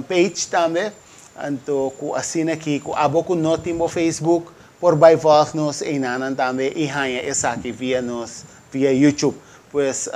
page tambe. Anto ku asina aki ku abo ku no tin bo Facebook por bai vòlg nos einanan tambe i haña esaki via nos via YouTube. Pues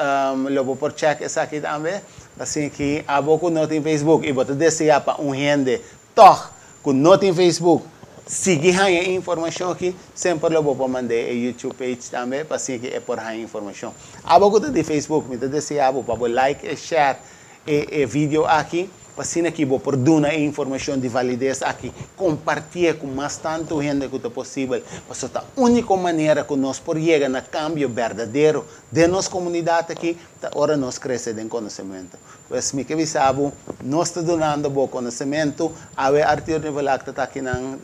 lo bo por check esaki tambe. Asina ki abo ku no tin Facebook i bo ta desea pa un hende Tòg, ku no tin Facebook, sigui haña e informashon aki, semper lo bo por mand'é e YouTube page tambe pa asina ki e por haña informashon. Abo ku ta di Facebook, mi ta deseá bo pa bo like e share e e video aki, pa asina ki bo por duna e informashon di valides aki, kompartié ku mas tantu hende ku ta posibel, pasobra ta úniko manera ku nos por yega na kambio berdadero den nos komunidat aki, ta ora nos krese den konosementu. Pues mi ke bisa bo, nos ta dunando bo konosementu, awe Arthur Nivelak ta ta akinan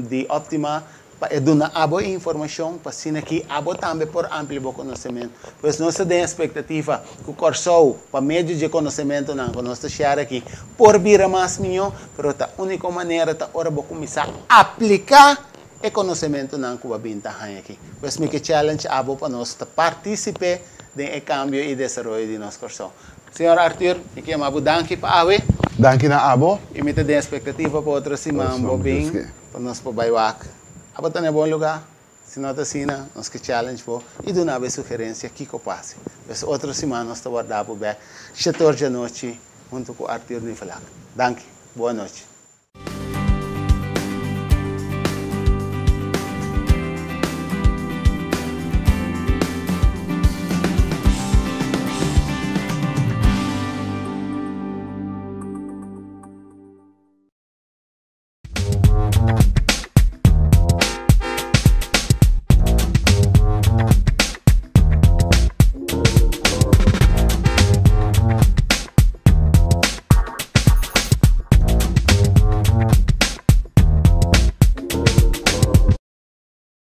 di Optima pa e duna abo e informashon pa asina ki abo tambe por amplia bo konosementu. Pues nos ta den espektativa ku Kòrsou pa medio dje konosementunan ku nos ta share aki por bira mas mihó, pero ta úniko manera ta ora bo kuminsá apliká e konosementunan ku bo a bin ta haña aki. Pues mi ke challenge abo pa nos ta partisip'é den e kambio i desaroyo di nos Kòrsou. Señor Arthur, mi ke yama bo danki pa awe. Danki na abo. I mi ta den espektativa pa otro siman bo bin pa nos por bai wak. Abo ta na e bon lugá? Si no ta asina, nos ke challenge bo i duna bo e sugerensia kiko por hasi. Pues otro siman nos ta warda bo bek shetor djanochi huntu ku Arthur Nivelak. Danki. Bon anochi.